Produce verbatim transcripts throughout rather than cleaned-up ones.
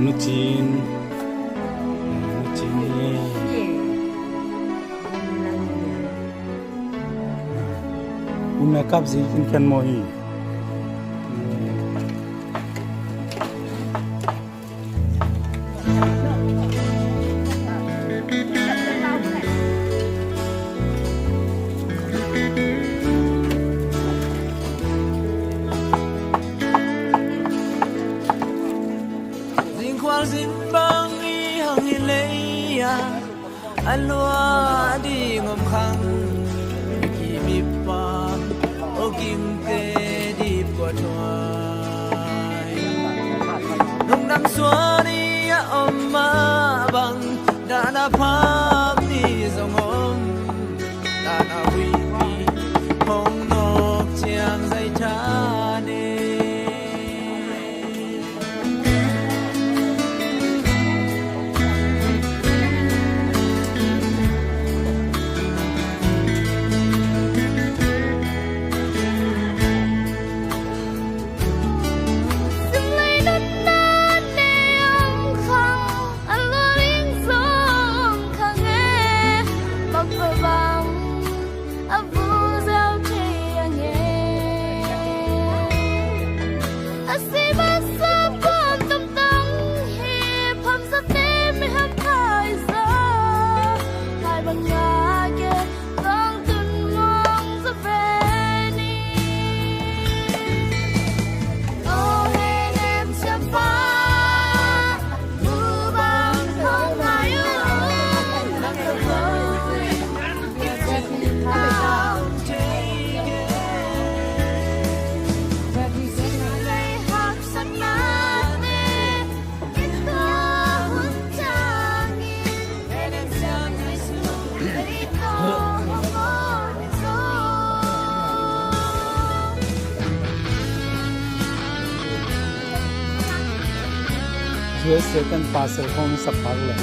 Nu Cin. Nu Cin hi. U makeup zi kin ken mo hi. Zingkhual zingbang i hang i lei a, a lua ding om khang, i kimipa aw kimte dip kua thuai. Lungdam suan i a om mah bang, dahna phak ni zong om, dahna huihpi hong nawk ciang zai tha ni. A si masa puan tamtang hi, phamsate mi hampha i za, hai bang ngah kei, kong tun mong za ve ni. Aw hei nem siapa, mu bang khong hai uh, nang ka khong. U S A kan parcel khong sak phak le.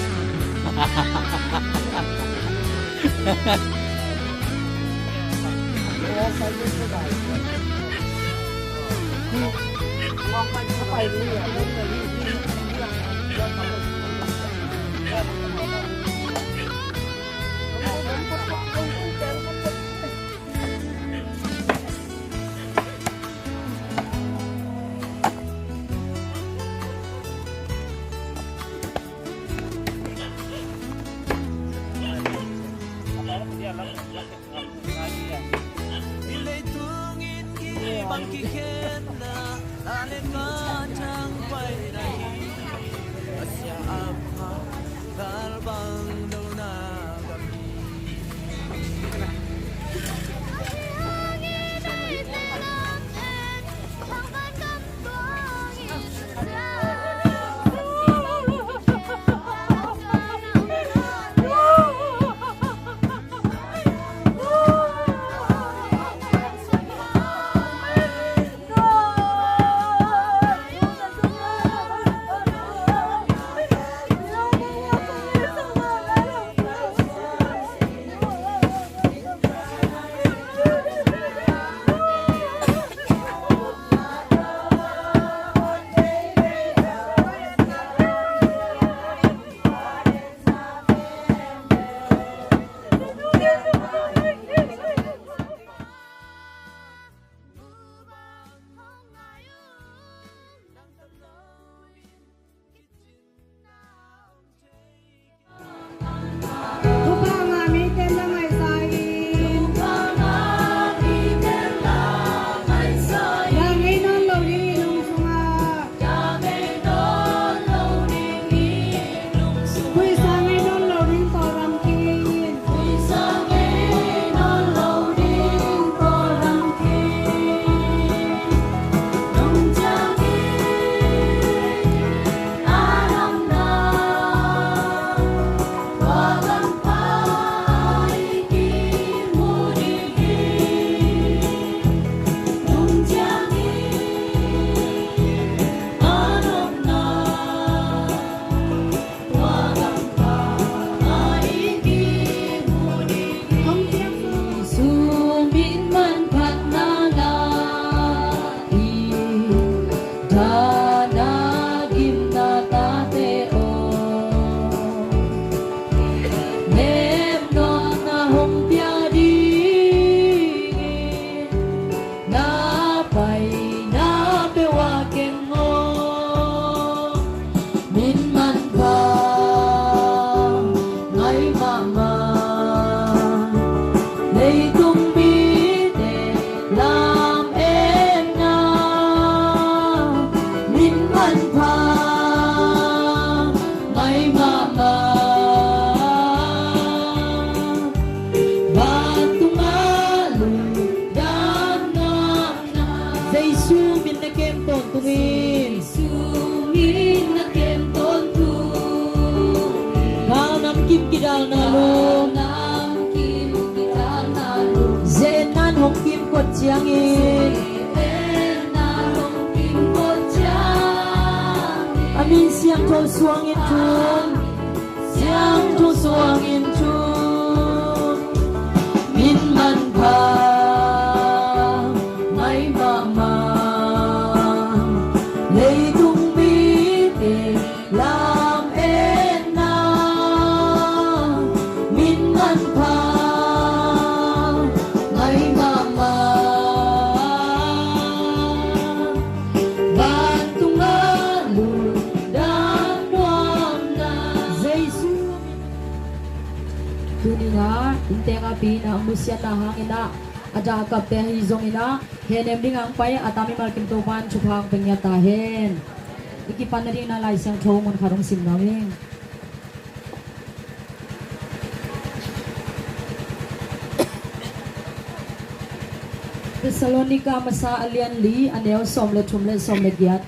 Jesu min na kem tawntungin. Jesu min na kem tawntungin. Gal namkim kidalna lum. Gal namkim kidalna lum. Ze-etna hong kimkot ciangin. Ze-etna hong kimkot ciangin. A min siangtho suangin thum. Siangtho suangin thum. Min manpha ngai mahmah. Leitung mite lametna. Min manpha ngai mahmah. Vantung a lungdam nuamna. Jesu. Tuni-in ah inntek a pi-in ah musiatna hangin ah a dahkapte ahi zongin ah hehnem ding hong pai a tam mimal kim Topa'n thupha hong pia ngiat ta hen. I kipan nadingin ah Lai Siangtho mun khat hong sim nuam ing. Thessalonika masa a lian li a neu sawm le thum le sawm le giat.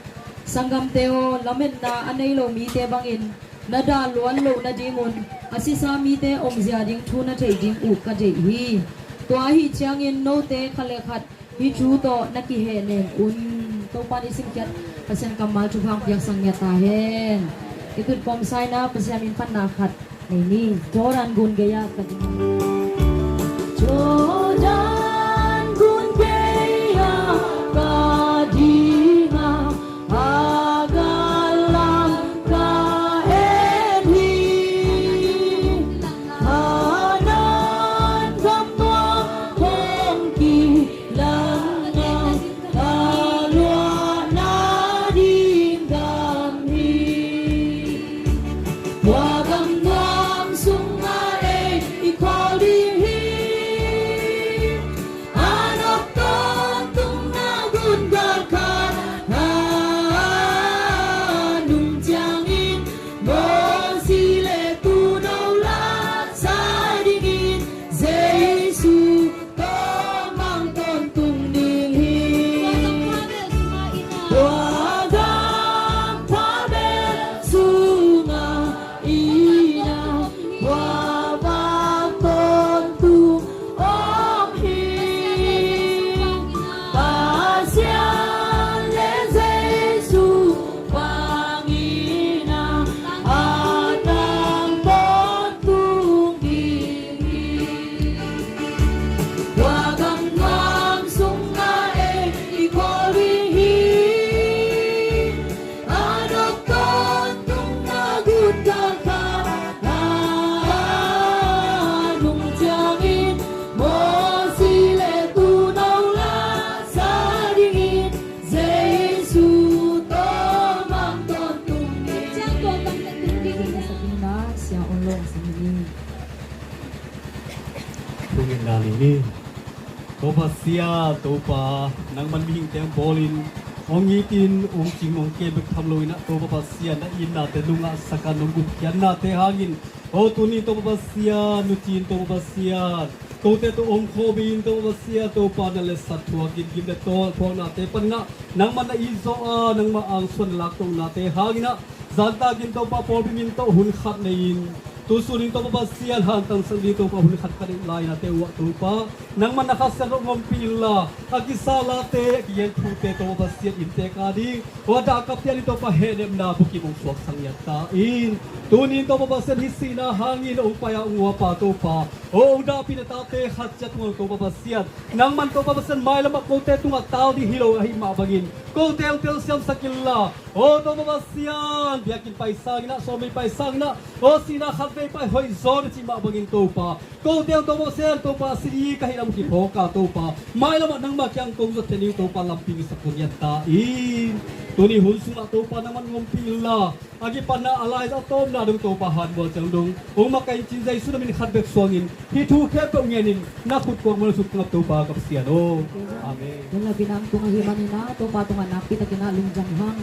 Sanggamte aw, lametna a nei lo mite bangin na dah luat loh nadingun a sisa mite omzia ding thu na theih ding uh ka deih hi. Tua ahi ciangin note khat le khat hih thu tawh na kihehnem un. Topa'n i simkhiat Pasian kammal thupha hong piaksak ngiat ta hen. I tutpawm sa-in ah Pasian min phatna khat nei ni. Jordan gun gei-ah ka ding. Jordan gun gei-ah ka ding a, a gal lam ka en hi. Kanaan gam nuam hong kilang a, ka luahna ding gam hi. Tua gam nuam sungah ei i khawl ding hi. A nop tawntung na gun galkhat a nung ciangin Mosi le Tuuno la sa dingin Jesu tawh mang tawntung ding hi. Tua gam pha bel sungah i na, tua vang tawntung om hi. Pasian le Jesu vang i na, a tang tawntung ding hi. Tua gam nuam sungah ei i khawl ding hi. A nop tawntung na gun galkhat a nung ciangin Mosi le Tuuno la sa dingin Jesu tawh mang tawntung ding. Sia on lo sa ni. Thungetna ni ni. Topa Pasian, Topa, nangman mihingte hong bawlin, hong itin, hong cing, hong kem bek tham loin ah, Topa Pasian, na itnate nungah sakan, hong gupkhiatnate hangin, aw tuni Topa Pasian, nutin Topa Pasian, kote tawh hong khawm in Topa Pasian, Topa na letsat thuakin gim le tawl phuaknate panin ah, nangman na it zawh a, nangmah angsuan na laktohnate hangin ah, zantakin Topa pawlpi min tawh hun khat nei-in, tu sunin Topa Pasian hantang sang ding Topa hun khat ka neih lai-in ah te uh ah Topa, nangman na Kha Siangtho hong ompih inla, a kisa late, a kigen thute Topa Pasian inntek a ding, aw a dahkapte a ding Topa hehnepna bukim hong suaksak ngiat ta in. Tunin Topa Pasian hih sihna hangin hong pai a hong uapa Topa, aw hong dahpih na tate khat ciat tungah Topa Pasian, nangman Topa Pasian mailamah kote tungah taal ding hi lo ahih mah bangin, kote hong telsiamsak inla, aw Topa Pasian, biakinn pai sangin ah, sawmvei pai sangin ah, aw sihna khatvei pai hoih zaw na cih mah bangin Topa, kote hong Topa Pasian, Topa si ding ka hihna mu kiphawk a Topa, mailamah nangmah kiang kong zuat theih ding Topa lampi ngiatsak kong ngiat ta in. Tuni hun sungah Topa nangman hong ompih inla, a kipanna a laizang a tawpna dong Topa hanmual ciang dong hong makaih in cin Jesu na min khat bek suangin hih thu khempeuh ngenin na khut kuang mual suk ngap Topa ka Pasian aw. Amen. Nunlapina tung ahih manin ah Topa tungah nakpitakin ah lungdam hang.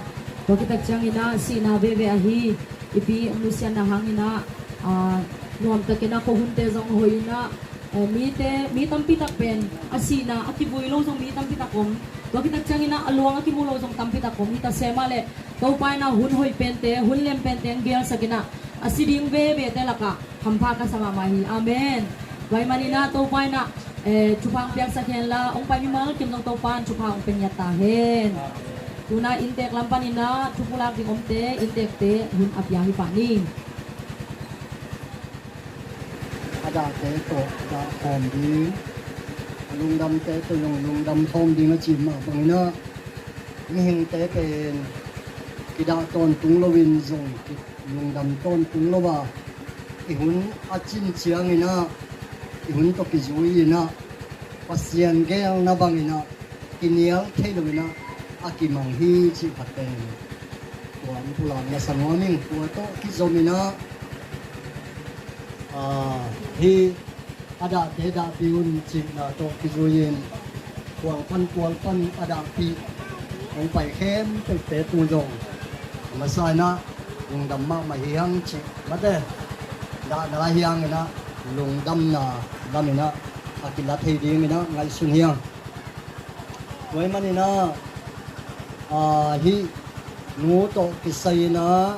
Tua khit tak ciangin ah sihna veve ahi i pi hong nusiatna hangin ah, ah, nuamtakin ah khuahunte zong hoih in ah, Eh, mite, mi tampi tak pen a sihna a kivui lo zong mi tampi tak om. Tua khit tak ciangin ah a luang a kimu lo zong tampi tak om. Hi ta se mah leh Topa in ah hun hoih pente, hun lem pente hong gelsak in ah a si ding vevete lakah hampha ka sa mahmah hi. Amen. Tua ahih manin ah Topa in ah, eh, thupha hong piaksak hen la, hong pai mimal kim zong Topa in thupha hong pia ngiat ta hen. Tu-in ah inntek lam panin ah thupulak ding omte, inntekte hun a pia hi pah ni. A dahte tawh dah khawm ding, a lungdamte tawh zong lungdam khawm ding a cih mah bangin ah, mihingte pen kidah tawntung loin zong kilungdam tawntung lo a, i hun a cin ciangin ah, i hun tawh kizui in ah, Pasian geelna bangin ah, kinial thei loin ah a kimang hi cih khat pen tua in pulak na sa nuam ing. Tua tawh kizom in ah, ah, hih a dahte dahpih un cihna tawh kizui-in kuang pan kual pan a dahpih hong pai khempeuhte tung zong a masa in ah lungdam mahmah hi hang cih mate, dahna hi hangin ah lungdamna lamin ah a kila thei dingin ah ngaihsun hi hang. Tua ahih manin ah, ah, hih nu tawh kisai in ah,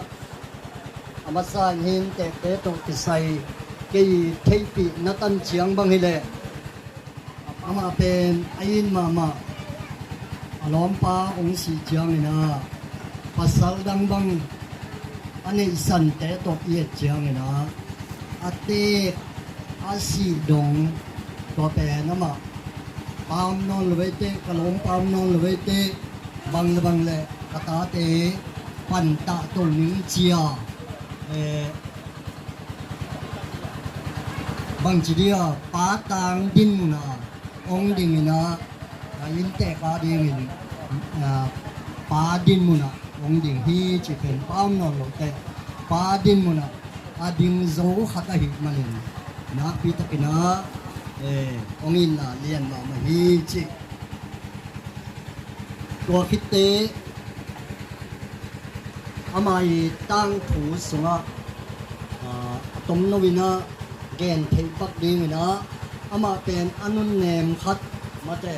a masa in hih inntekte tawh kisai kei theihpih na tan ciang bang hileh, amah pen a it mahmah, a lawmpa hong sih ciangin ah, pasal dang bang a neihsante tawh i et ciangin ah, a teek a sih dong, tua pen amah pa om nawn lo vei teh, ka lawmpa om nawn lo vei teh, bang le bang le ka tate pantah to ning ci a, eh, bangci dia pa tang din munah hong dingin ah, a inntek a dingin, ah, pa din munah hong ding hi cih pen pa om nawn lo teh, pa din munah a ding zo khat ahih manin nakpi takin ah, eh, hong itna lian mahmah hi cih. Tua khit teh ama i tangthu sungah, ah, a tomno in ah gen theih pak dingin ah, amah pen a nunnem khat mate.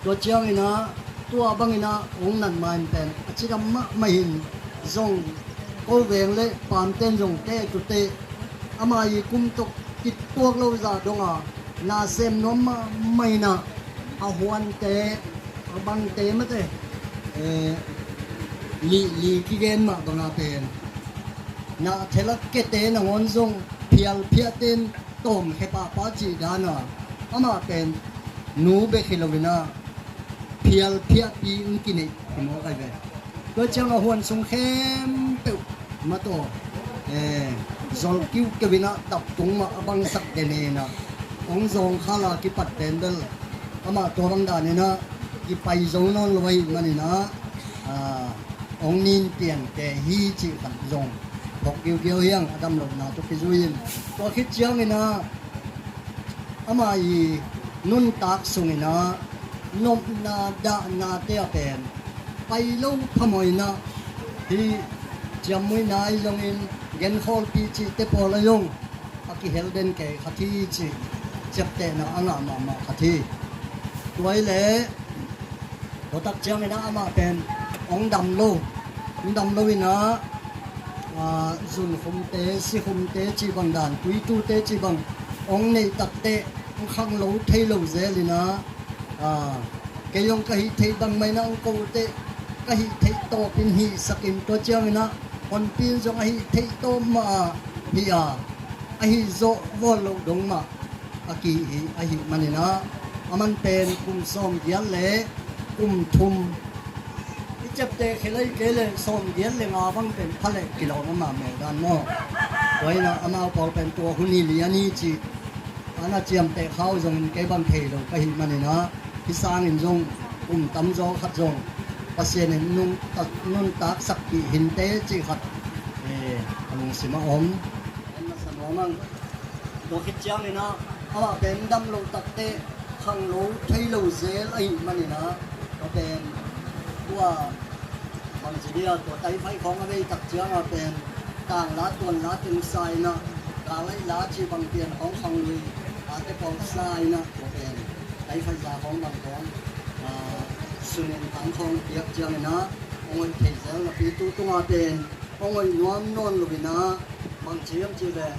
Tua ciangin ah tua bangin ah hong nat ma-in pen a cidam mahmah in zong, ko veng le paamten zong teh tu teh, ama i kum tawh kituak lo zah dong a, na sem nuam mahmah in ah, a huante, a bangte mate, eh, lih li kigen mah banga pen, na thela kete nangawn zong phialphiaten tawmkhe pahpah cih dan a, amah pen nu bek hi loin ah phialphiahpi in kineih hi mawk ai ve. Tua ciang a huan sung khempeuh mataw, eh, zol kiukeu in ah dap tung mah a bangsak den in ah, hong zawngkhal a kipat pen bel amah tua bang dan in ah kipai zo nawn lo ahih manin ah, ah, hong nin piante hi cih khat zong phawk kiukiau hi hang, a dam lohna tawh kizui in. Tua khit ciangin ah ama i nuntak sungin ah nopna dahnate a pen pai lo phamawh in ah, hih ciammuina ahi zongin, genkhawlpi cihte pawl ahi zong a kihel den kei khat hi cih ciaptehna a ngah mahmah khat hi. Tua hi leh tua tak ciangin ah amah pen hong dam lo, hong dam lo in ah, ah, zunkhumte, sikhumte cih bang dan, tuitute cih bang hong neih tak teh hong khanglo thei lo zel in ah, ah, kei zong ka hih theih bangmah in ah hong ko uh teh, ka hih theih tawpin hihsak in, tua ciangin ah honpi in zong a hih theih tawp mah a hih a, a hih zawh vawl loh dong mah a kihih ahih manin ah, aman pen kum sawmgiat le kum thum, i ciapteh khelei kei le sawmgiat le nga bang pen pha leh kilawm ama mel dan maw. Tua in ah amau pawl pen tua hun hi lian hi cih a na ciamteh kha uh zongin kei bang thei lo ka hih manin ah, hih sangin zong kum tamzaw khat zong Pasian in nuntak, nuntaksakpih hinte cih khat, eh, a lungsim a om. Tua khit ciangin ah amah pen dam lo tak teh khanglo thei lo zel ahih manin ah, tua pen tua bangci dia, tua typhoid khawng a vei tak ciang a pen tangla tuanla teng sa in ah, kanglaila cih bang pian khawng khanglui Ate pawlsa inah tua pen, kai phaisa khawng bang khawng, sunin tang khawng piak cianginah hong hoih thei zel napi tu tungah pen hong hoih nuam nawn loinah, bang ciam cih leh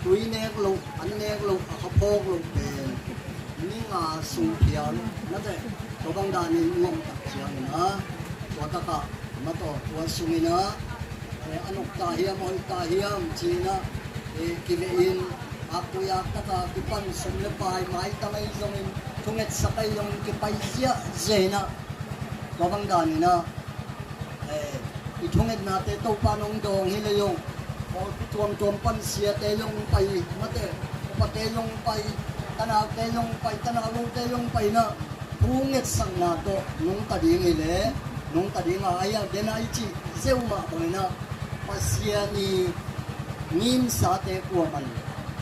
tui nek loh, an nek loh, a kha phawk loh pen ni nga sung phial nate, tua bang danin nuam tak cianginah tua takah mataw tua sunginah, eh, a nukta hiam, a hoihta hiam cinah, eh, kivehin, aktui aktaka kipan sum le pai maitang ahi zongin, thungetsak ahi zongin kipai ziahziah inah, tua bang daninah, eh, i thungetnate Topa nong dawng hi le zong, pawlpi tuamtuam pan siate zong pai, mate, upate zong pai, tanaute zong pai, tanau lote zong pai inah, thu ngetsakna tawh nungta ding hi leh nungta ding a, ahi a, den a i cih zeu mah banginah Pasian i ngimsate kuaman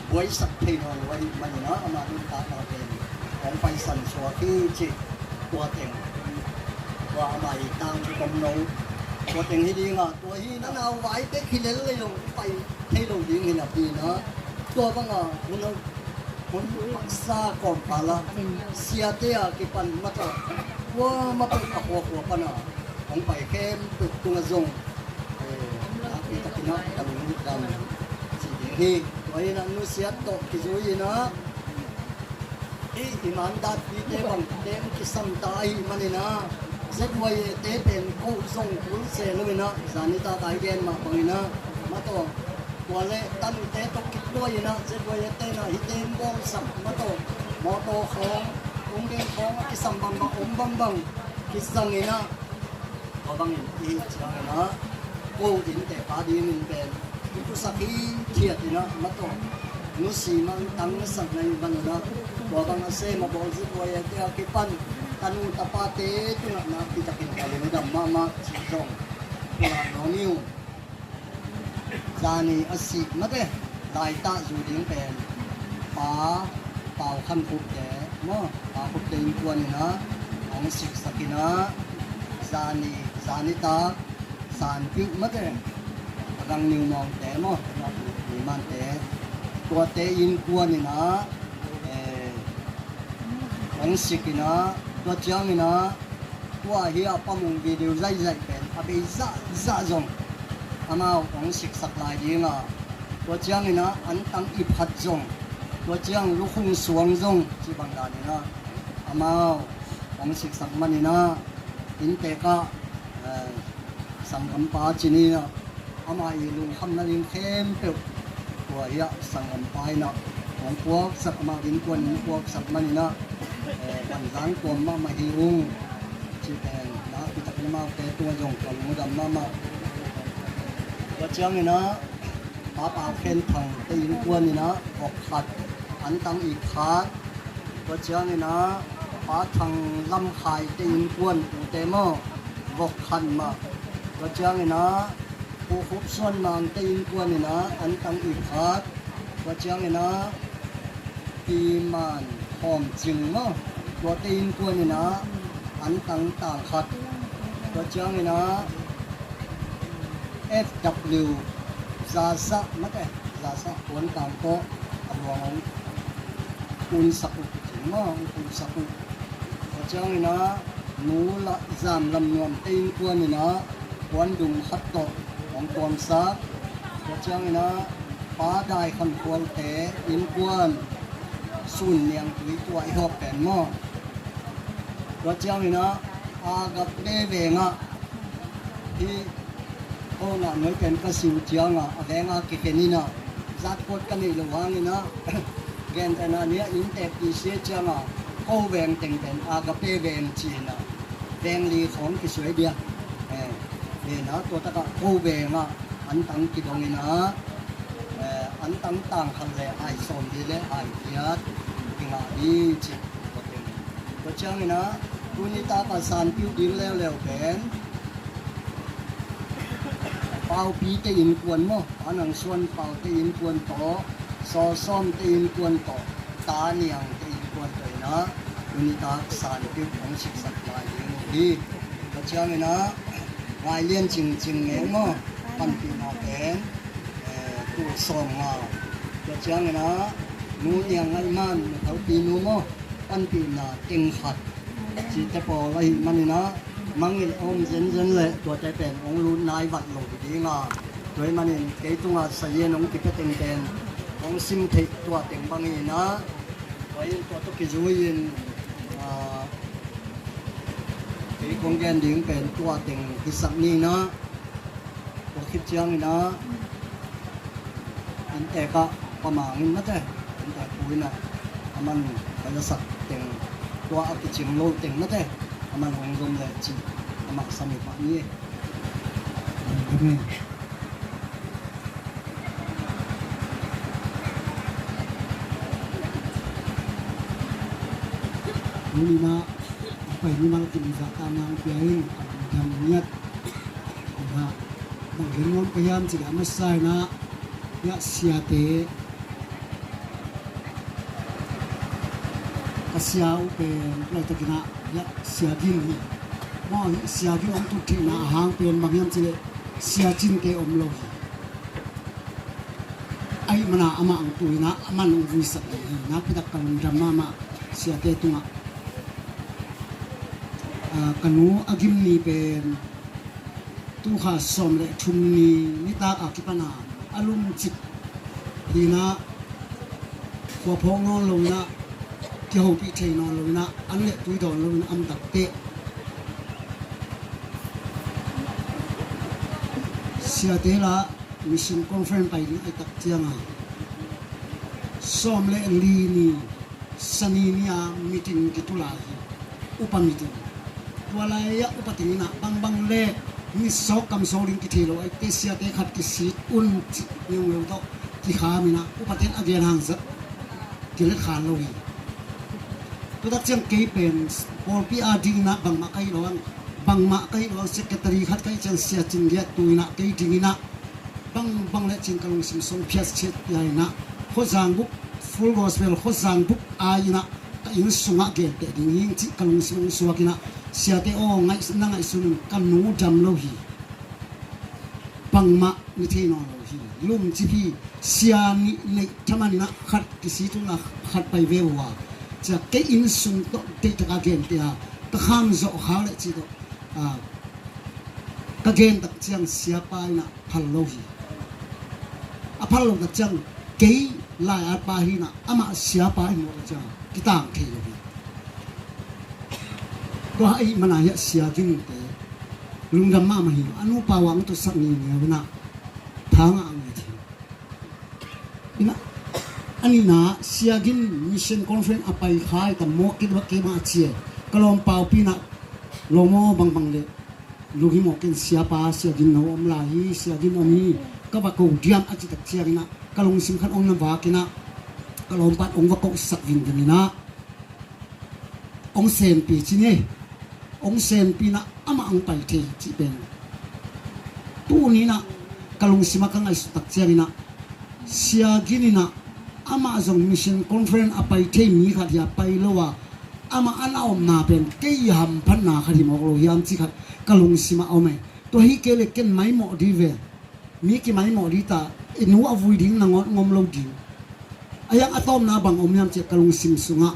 buaisak thei nawn lo ahih maninah ama nuntakna pen hong paisan suak hi cih tua teng, tua ama i tangthu tomno tua teng hi dingah, tua hi na nau vai bek hi lel le zong pai thei lo ding hi napi inah, tua banga hun hun paksa kawmkal ah siate a kipan mataw kuamah peuh a khuakhua pana hong pai khempeuh tungah zong, eh, nakpi takinah ka lungdam ci ding hi. Tua inah nusiat tawh kizui inah, i, i mandatpite bangte hong kisam ta ahih maninah, Z Y A te pen ko zong kul se loinah, zanitak a i gen mah banginah mataw, tua le tanute tawh kituai inah Z Y A tenah hite in bawlsak mataw, mawtaw khawng, ungding khawng a kisam bangbang, om bangbang kizang inah, tua bangin i cianginah ko innte pa dingin pen i pusak hi khiat inah mataw, nusi mah tangsak na i van unah, tua bang a sem a bawl Z Y A te a kipan tanu tapate tungah nakpi takin ka lungdam mahmah ci zong pulak nawn hi uh. Zani a sih mate laitah zu ding pen Pa Pau Khan Khupte maw, Pa Khupte innkuan inah hong siksak inah, zani, zanitak Sanpiuh mate, a gang Niu Mawngte maw, Nimante, tuate innkuan inah, eh, hong sik inah, tua cianginah tua hi a pamung video zaihzaih pen a bei zahzah zong amau hong siksak lai dinga, tua cianginah antang ip khat zong, tua ciang lukhung suang zong cih bang daninah amau hong siksak maninah inntekah, eh, sanggampa cininah ama i lungkhamna ding khempeuh tua hiah sanggampa inah hong puaksak, ama innkuan in puaksak maninah, eh, vanzang tuam mahmah hi ung. Cih pen nakpi takin amaute tungah zong ka lungdam mahmah. Tua cianginah Pa Pau Khen Thangte innkuan inah vok khat, antang ip khat. Tua cianginah Pa Thang Lam Khaite innkuan, ute maw, vok khat mah. Tua cianginah Pu Khup Suan Mangte innkuan inah antang ip khat. Tua cianginah Pi Man Khawm Cing maw, tuate innkuan inah antang tang khat. Tua cianginah F W Zasah mate, Zasah puan kang tawh a luang hong kunsak uh, cing maw, hong kunsak uh. Tua cianginah Nu La Zam Lam Nuamte innkuan inah puandung khat tawh hong tuamsak. Tua cianginah Pa Dai Khan Khualte innkuan Sun Niang Tui, tua i hawk pen maw. Tua cianginah Agape vengah hih ko nah nuai pen ka si uh cianga a venga kikhen inah, zatkuat ka neih loh hanginah gentehna ni-ah inntek P C A cianga ko veng teng pen Agape veng ci-inah veng li khawng kisuai dia. Eh, eh, na tua takah ko vengah antang kidong inah, eh, antang tang khat le ai sawmli le ai giat kingah hi ci. Tua cianginah tuni takah sanpiuh ding leuleu pen Paupite innkuan maw, Pa Nang Suan Paute innkuan tawh, Saw Sawmte innkuan tawh, Ta Niangte innkuan tawh inah tuni tak sanpiuh hong siksak lai ding uh hi. Tua cianginah Ngai Lian Cing Cing Meng maw, panpihna pen, eh, tul sawmnga. Tua cianginah Nu Niang Ngaih Man, na taupi nu maw, panpihna teng khat cihte pawl ahih manin ah, mangngilh a om zenzen leh tuate pen hong lut nai vat lo hi ding a, tua ahih manin kei tungah sayen hong kipia teng pen hong sim theih tua teng bang hi in ah, tua in tua tawh kizui-in, ah, kei kong gen ding pen tua teng hisak ni in ah, tua khit ciangin ah, in ek ah Pa Mang in mate, in ek pu in ah, aman ka zasak teng, tua a kicing lo teng mate, aman hong zom leh cih, amah sam hi pah ni. Amen. Tuni in ah pai mimal kim zahtakna hong pia in, a lungdam ngiat. Ina, bang gen nuam ka hiam cih leh a masa in ah, hiah siate, ka sia uh pen tu laitakin ah hiah Sia Gin hi. Maw, hiah Sia Gin hong tut theihna a hang pen bang hiam cih leh Sia Cinte om lo hi. Ahih manin amah hong tu in ah, aman hong vuisak hi. Nakpi tak ka lungdam mahmah siate tungah. Ah, ka nu a gim ni pen tu kha sawm le thum ni nitak a kipan a, a lumcip hi in ah, khua phawk nawn lo in ah, kihopih thei nawn lo in ah, an le tui dawn lo in ah, a om takteh siate la Mission Conference pai ding ahih tak ciang a, sawm le li ni, Sani ni a meeting kitu lai hi, upa meeting. Tua lai ah upa teng in ah bangbang le mi sawk kam sawk ding kithei lo ahih teh siate khat kisit un cih ngeungeu tawh kikham in ah, upa ten a gen hang zat kilet khan lo hi. Tua tak ciang kei pen pawlpi a ding in ah bangmah ka hih lo ang, bangmah ka hih lo ang, secretary khat ka hih ciang Sia Cin Giat tu in ah kei ding in ah bangbang le cin ka lungsim sung phiat chiat pia in ah, Khuazang buk, Full Gospel Khuazang buk ai in ah ka inn sungah genteh ding hi ing cih ka lungsim hong suak in ah, siate aw, ngaih, na ngaihsun un, ka nu dam lo hi. Bangmah ni thei nawn lo hi. Lumcip hi. Sia nih neih thaman in ah khat kisit un la khat pai ve uh a, cia kei inn sung tawh deihtak a genteh a, ka kham zawh khak leh cih tawh, ah, ka gen tak ciang siapa in ah phal lo hi. A phal lo tak ciang kei lai-at pa hi in ah, amah siapa hi mawk tak ciang kitang thei lo hi. Tua ahih manin hiah Sia Ginte lungdam mahmah hi. A nupa uh a hong tutsak ni ngiau in ah, thangah a ngai thei. In ah, a nihna Sia Gin Mission Conference a pai kha hi tam maw, kei mah a ci e. Ka lawm Paupi in ah, lawm aw, bangbang le lunghimawh ken, siapa Sia Gin no om lai hi, Sia Gin om hi, ka va ko diam a cih tak ciangin ah, ka lungsim khat hong na vak in ah, ka lawmpa'n hong va kohsak vingveng in ah, hong senpi ci ni, hong senpi in ah amah hong pai thei cih pen tuni in ah ka lungsim ah ka ngaihsut tak ciangin ah, Sia Gin in ah amah zong Mission Conference a pai thei mi khat hi a, pai lo a, amah a na omna pen kei hamphatna khat hi mawk lo hiam cih khat ka lungsim ah om e. Tua hi kei leh ken maimawh dih ve. Mi kimaimawh dih ta, i nu a vui ding nangawn hong om lo ding. A hiang a tawpna bang om hiam cih leh ka lungsim sungah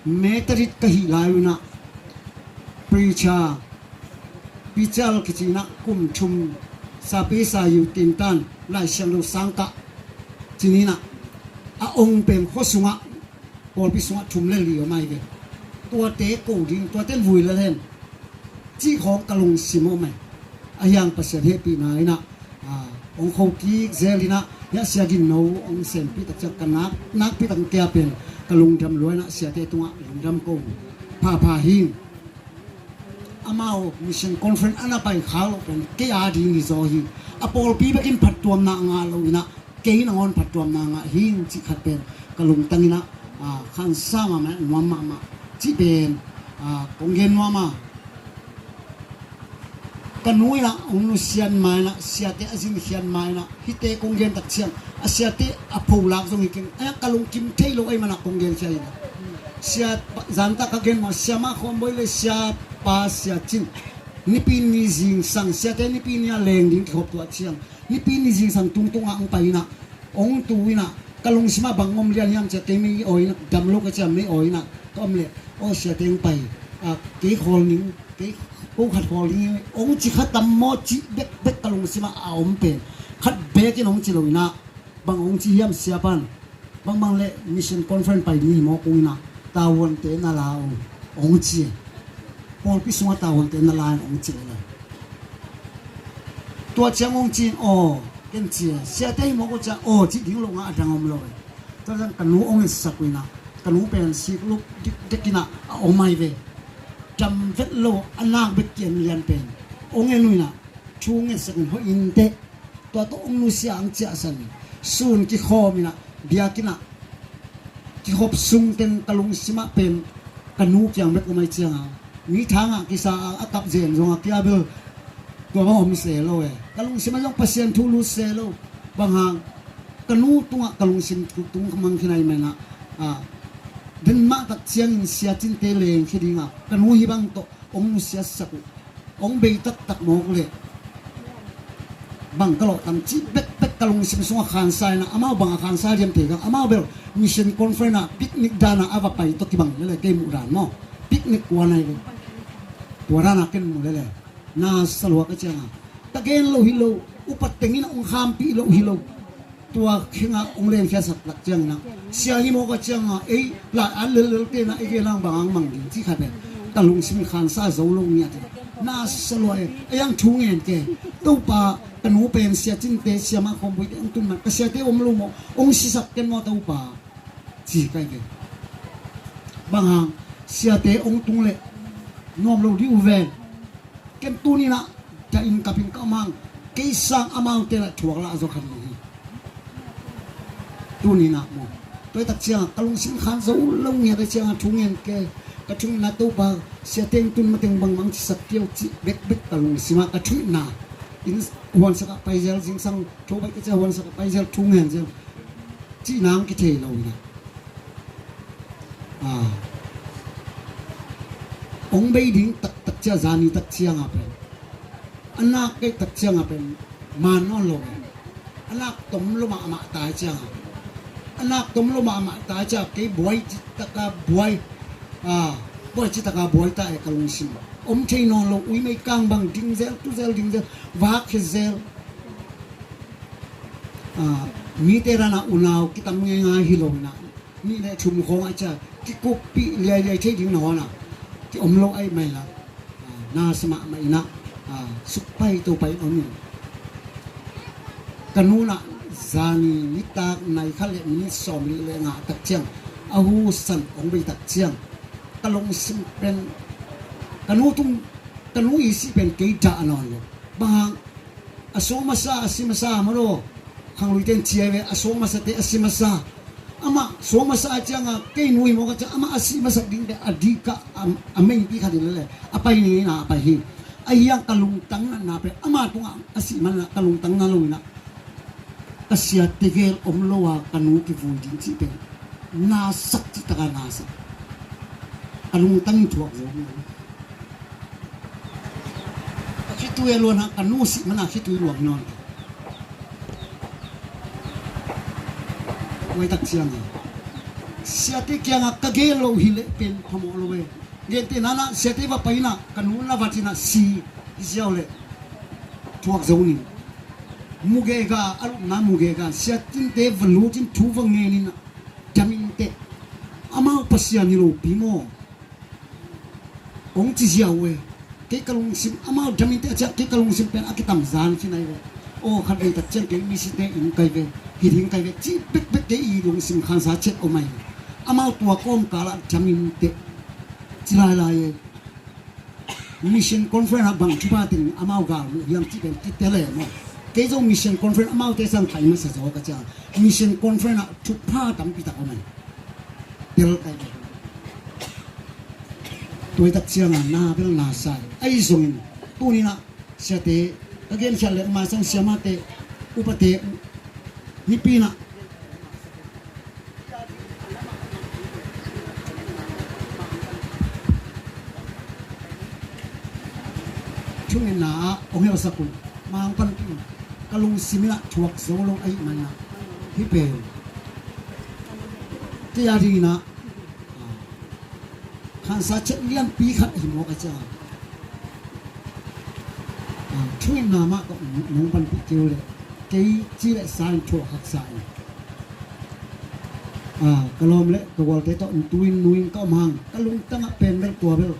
Methodist ka hih lai un ah, preacher, pichal kici in ah kum thum, sapi sayu tintan, Lai Siangtho sangkah ci ni in ah, a ong pen khua sungah, pawlpi sungah thum le li om ahi ve. Tuate ko ding, tuate vui lel hen cih khawng ka lungsim om e. A hiang Pasian hehpihna in ah, ah, hong kho kik zel in ah, hiah Sia Gin no hong senpih tak ciang ka nak, nakpi tak kia pen ka lungdam lua in ah, siate tungah lungdam ko phapha hi. Amau Mission Conference a na pai khak loh pen kei a ding hi zaw hi. A pawlpi bekin phattuamna a ngah lo in ah, kei nangawn phattuamna ngah hi ing cih khat pen ka lungtang in ah, ah, khansa mahmah, nuam mahmah cih pen, ah, kong gen nuam a. Ka nu in ah hong nusiat ma in ah, siate a zinkhiat ma in ah, hihte kong gen tak ciang a siate a pholak zong hi keng. A ka lungkim thei lo ahih man ah kong genkhia hi. Sia, zan tak ka gen mah, Sia Mah Khawm Bawi le Siapa Sia Cin, Nipi ni zingsang, siate Nipi ni a leng ding kikhop tuah ciang, Nipi ni zingsang tungtung ah hong pai in ah, hong tu in ah, ka lungsimah bang om lian hiam cia, kei mei awi in ah, dam lo ka cia mei awi in ah ka om leh, aw sia teng pai, a, kei khawl ning, kei ko khat khawl ning, ong ci kha tam maw cih bekbek ka lungsimah a om pen, khat bekin ong ci lo in ah, bang ong ci hiam sia pan, bangbang leh mission conference pai ding hi maw kong in ah, tavuante na la uh, ong ci. Pawlpi sungah tavuante na la in ong ci leh. Tua ciang ong ci in aw, ken ci e, siate hi maw ko cia aw cih ding lo ngah a dang om lo e. Tua ciang ka nu ong etsak uh in ah, ka nu pen sik luk dikdek in ah a om ai ve. Dam vet lo a nak bek kian lian pen ong en uh in ah, thu ngetsak in hoih in teh. Tua tawh ong nusia ang ciahsan in sun kikhawm in ah, biakinn ah kikhop sung teng ka lungsimah pen ka nu kiang bek om ai ciang a, mi thangah kisa a, a kap zen zong a kia bel tua bang om se lo e. Ka lungsimah zong Pasian thu lut se lo. Bang hang, ka nu tungah ka lungsim tung mang khin ai mai in ah, a, den mah tak ciangin sia cinte leng khe ding a, ka nu hi bang tawh ong nusiatsak uh, ong bei taktak mawk leh, bang ka lawh tam cih bekbek ka lungsim sungah khansa in ah, amau bang a khansa liam thei kang, amau bel mission conference ah picnic dan a a va pai tawh kibang lele, kei muh dan maw, picnic kuan ai ve. Tua dan a ken muh lele, na sa lua ka ciang a, ka gen lo hi lo, upat teng in ah ong khampih lo hi lo. Tua khengah ong lengkhiasak lak ciangin ah, sia hi maw ka ciang a, ei lai an lellel te in ah ei gen lang bang ang mang ding cih khat pen ka lungsim khansa zo lo ngiat in ah, na sa lua e. Ei ang thu ngen ke, Topa, ka nu pen sia cinte, sia mah khawmpuite ong tun man, ka siate om lo maw, ong sisak ken maw Topa, ci kai ve. Bang hang, siate ong tung leh nuam lo dih uh ven. Ken tuni in ah, dah in kap in ka om hang, kei sang amaute lah thuak lah zaw khat lo hi. Tuni in ah maw, tua hi tak ciang a ka lungsim khan zo lo ngiat ai ciang a thu ngen ke, ka thu ngen a, Topa, sia teng tun mateng bangmah cisak kei o cih bekbek ka lungsim ah ka thuhna in, huansak ah pai zel, zingsang tho baih ka cia huansak ah pai zel, thu ngen zel cih nang kithei lo in ah. A, ong bei ding taktak cia, zani tak ciang a pen, a nak kei tak ciang a pen man nawn lo e. A nak tom lo mahmah ta ai ciang a, a nak tom lo mahmah ta ai ciang a, kei buai citaka buai, a, buai citaka buai ta e ka lungsim. Om thei nawn lo, ui mei kang bang ding zel, tu zel, ding zel, vak khe zel. A, mite dan a unau kitam ngeingai hi lo in ah, nih le thum khawng ah cia kikuppih liailiai thei ding na hon ah ki om lo ai mai la. A, na sa mahmah in ah, a, sukpai to pai om in. Ka nu in ah zani nitak nai khat le minit sawmli le nga tak ciang a husan ong bei tak ciang ka lungsim pen, ka nu tung, ka nu i sih pen kei dah nawn lo. Bang hang, a suak masa, a si masa maw lo. Khangluite in ci ai ve, a suak masate a si masa. Amah suak masa a ciang a, kei nu hi maw ka ciang, amah a sih masak ding te a dik ah, a, a mengpi khat in lele a pai ni in ah a pai hi. Ahi hang ka lungtang natna pen ama tungah a sih man in ah ka lungtang na lo in ah, ka sia tegel om lo a ka nu kivui ding cih pen na sak cih taka na sak. Ka lungtang in thuak zo hi. Ka khitui a luan hang, ka nu sih man a khitui luang hi nawn. Tua hi tak ciang a, siate kiangah ka gen lo hi leh pen phamawh lo e. Gente nanah siate va pai in ah, ka nu na vat in ah si hi ziau leh thuak zo ning. Mugega, a lupna mugega, sia cinte va lut in thu va ngen in ah, dam in teh. Amau Pasian hi lo pi maw? Ong ci ziau e. Kei ka lungsim, amau dam in teh a ciah, kei ka lungsim pen a kitam zan khin ai ve. Aw, khat vei tak ciang kei misite in kai ve, hi ding kai ve, cih bekbek kei i lungsim khansa ciat om ai. Amau tua kawmkal ah dam in teh ci lailai e. Mission conference ah bang thupha teng amau gal muh hiam cih pen kitel e maw. Kei zong mission conference amaute sang kai masa zaw ka ciang, mission conference ah thupha tampi tak om ai. Tel kai ve. Tua hi tak ciang a na bel na sa e. Ahi zongin tuni in ah siate, ka genkhiat leh maisang siamate, upate, mipi in ah thungetna ah ong helsak un. Mang panpih un. Ka lungsim in ah thuak zo lo ahih man in ah, hih pen Kei a dingin ah, ah, khansa ciat lianpi khat ahi mawk a ciang, ah, thu itna mah tawh nong panpih kei uh leh, kei ci le sa in thu a haksa in, ah, ka lawm le ka gualte tawh tu-in nu-in ka om hang, ka lungtang ah pen bel tua bel,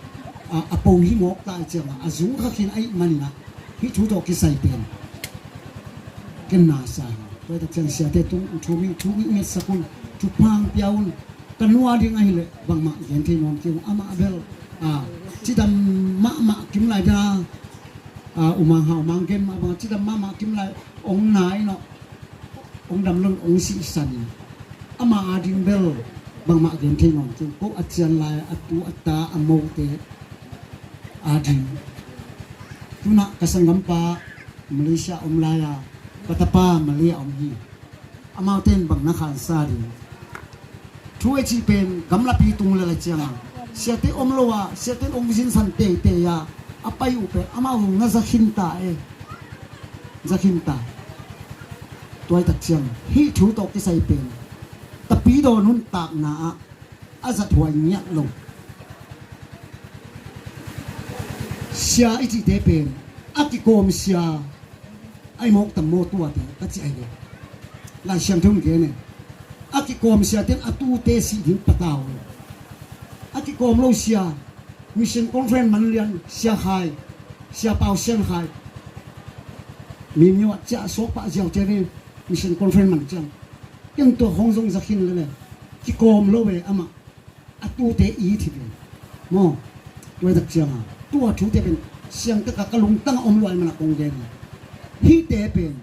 ah, a po hi mawk ta a ciang ah, a zung kha khin ahih manin ah, hih thu tawh kisai pen ken na sa hi. Tua tak ciang siate tung thu mi, thu mi ngetsak un, thupha pia un. Ka nu a ding ahih leh bangmah gen thei nuam kei ung. Amah bel, ah, cidam mahmah kim lai da, ah, U Mang Hau Mang gen mah bang, cidam mahmah kim lai ong nai nawh, ong dam lo in ong sihsan in. Amah a ding bel bangmah gen thei nuam kei ung. Ko a cian lai, a tu a ta, a mote a ding. Tu-in ah ka sanggampa Malaysia om lai a, ka tapa Malay a om hi. Amaute in bang na khansa ding? Thu a cih pen gamlapi tung lel a ciang a, siate om lo a, siate in ong zinsan teitei a, a pai uh pen amau zong na za khin ta e. Za khin ta. Tua hi tak ciang hih thu tawh kisai pen Tapidaw nuntakna ah a zathuai ngiat lo. Sia i cihte pen a kikawm sia ahi mawk tam maw tuate ka cih ahi ve. Lai Siangtho in gen e. A kikawm siate in a tute sih ding patau lo. A kikawm lo sia, Mission Conference man lian, Sia Khai, Sia Pau Sian Khai, mi mi wat ciah suak pah ziau ciat in Mission Conference man ciang, ken tua hong zong za khin lele. Kikawm lo ve amah. A tute it hi ve maw. Tua hi tak ciang a, tua thute pen siangtak a ka lungtang a om luai man a kong gen hi. Hihte pen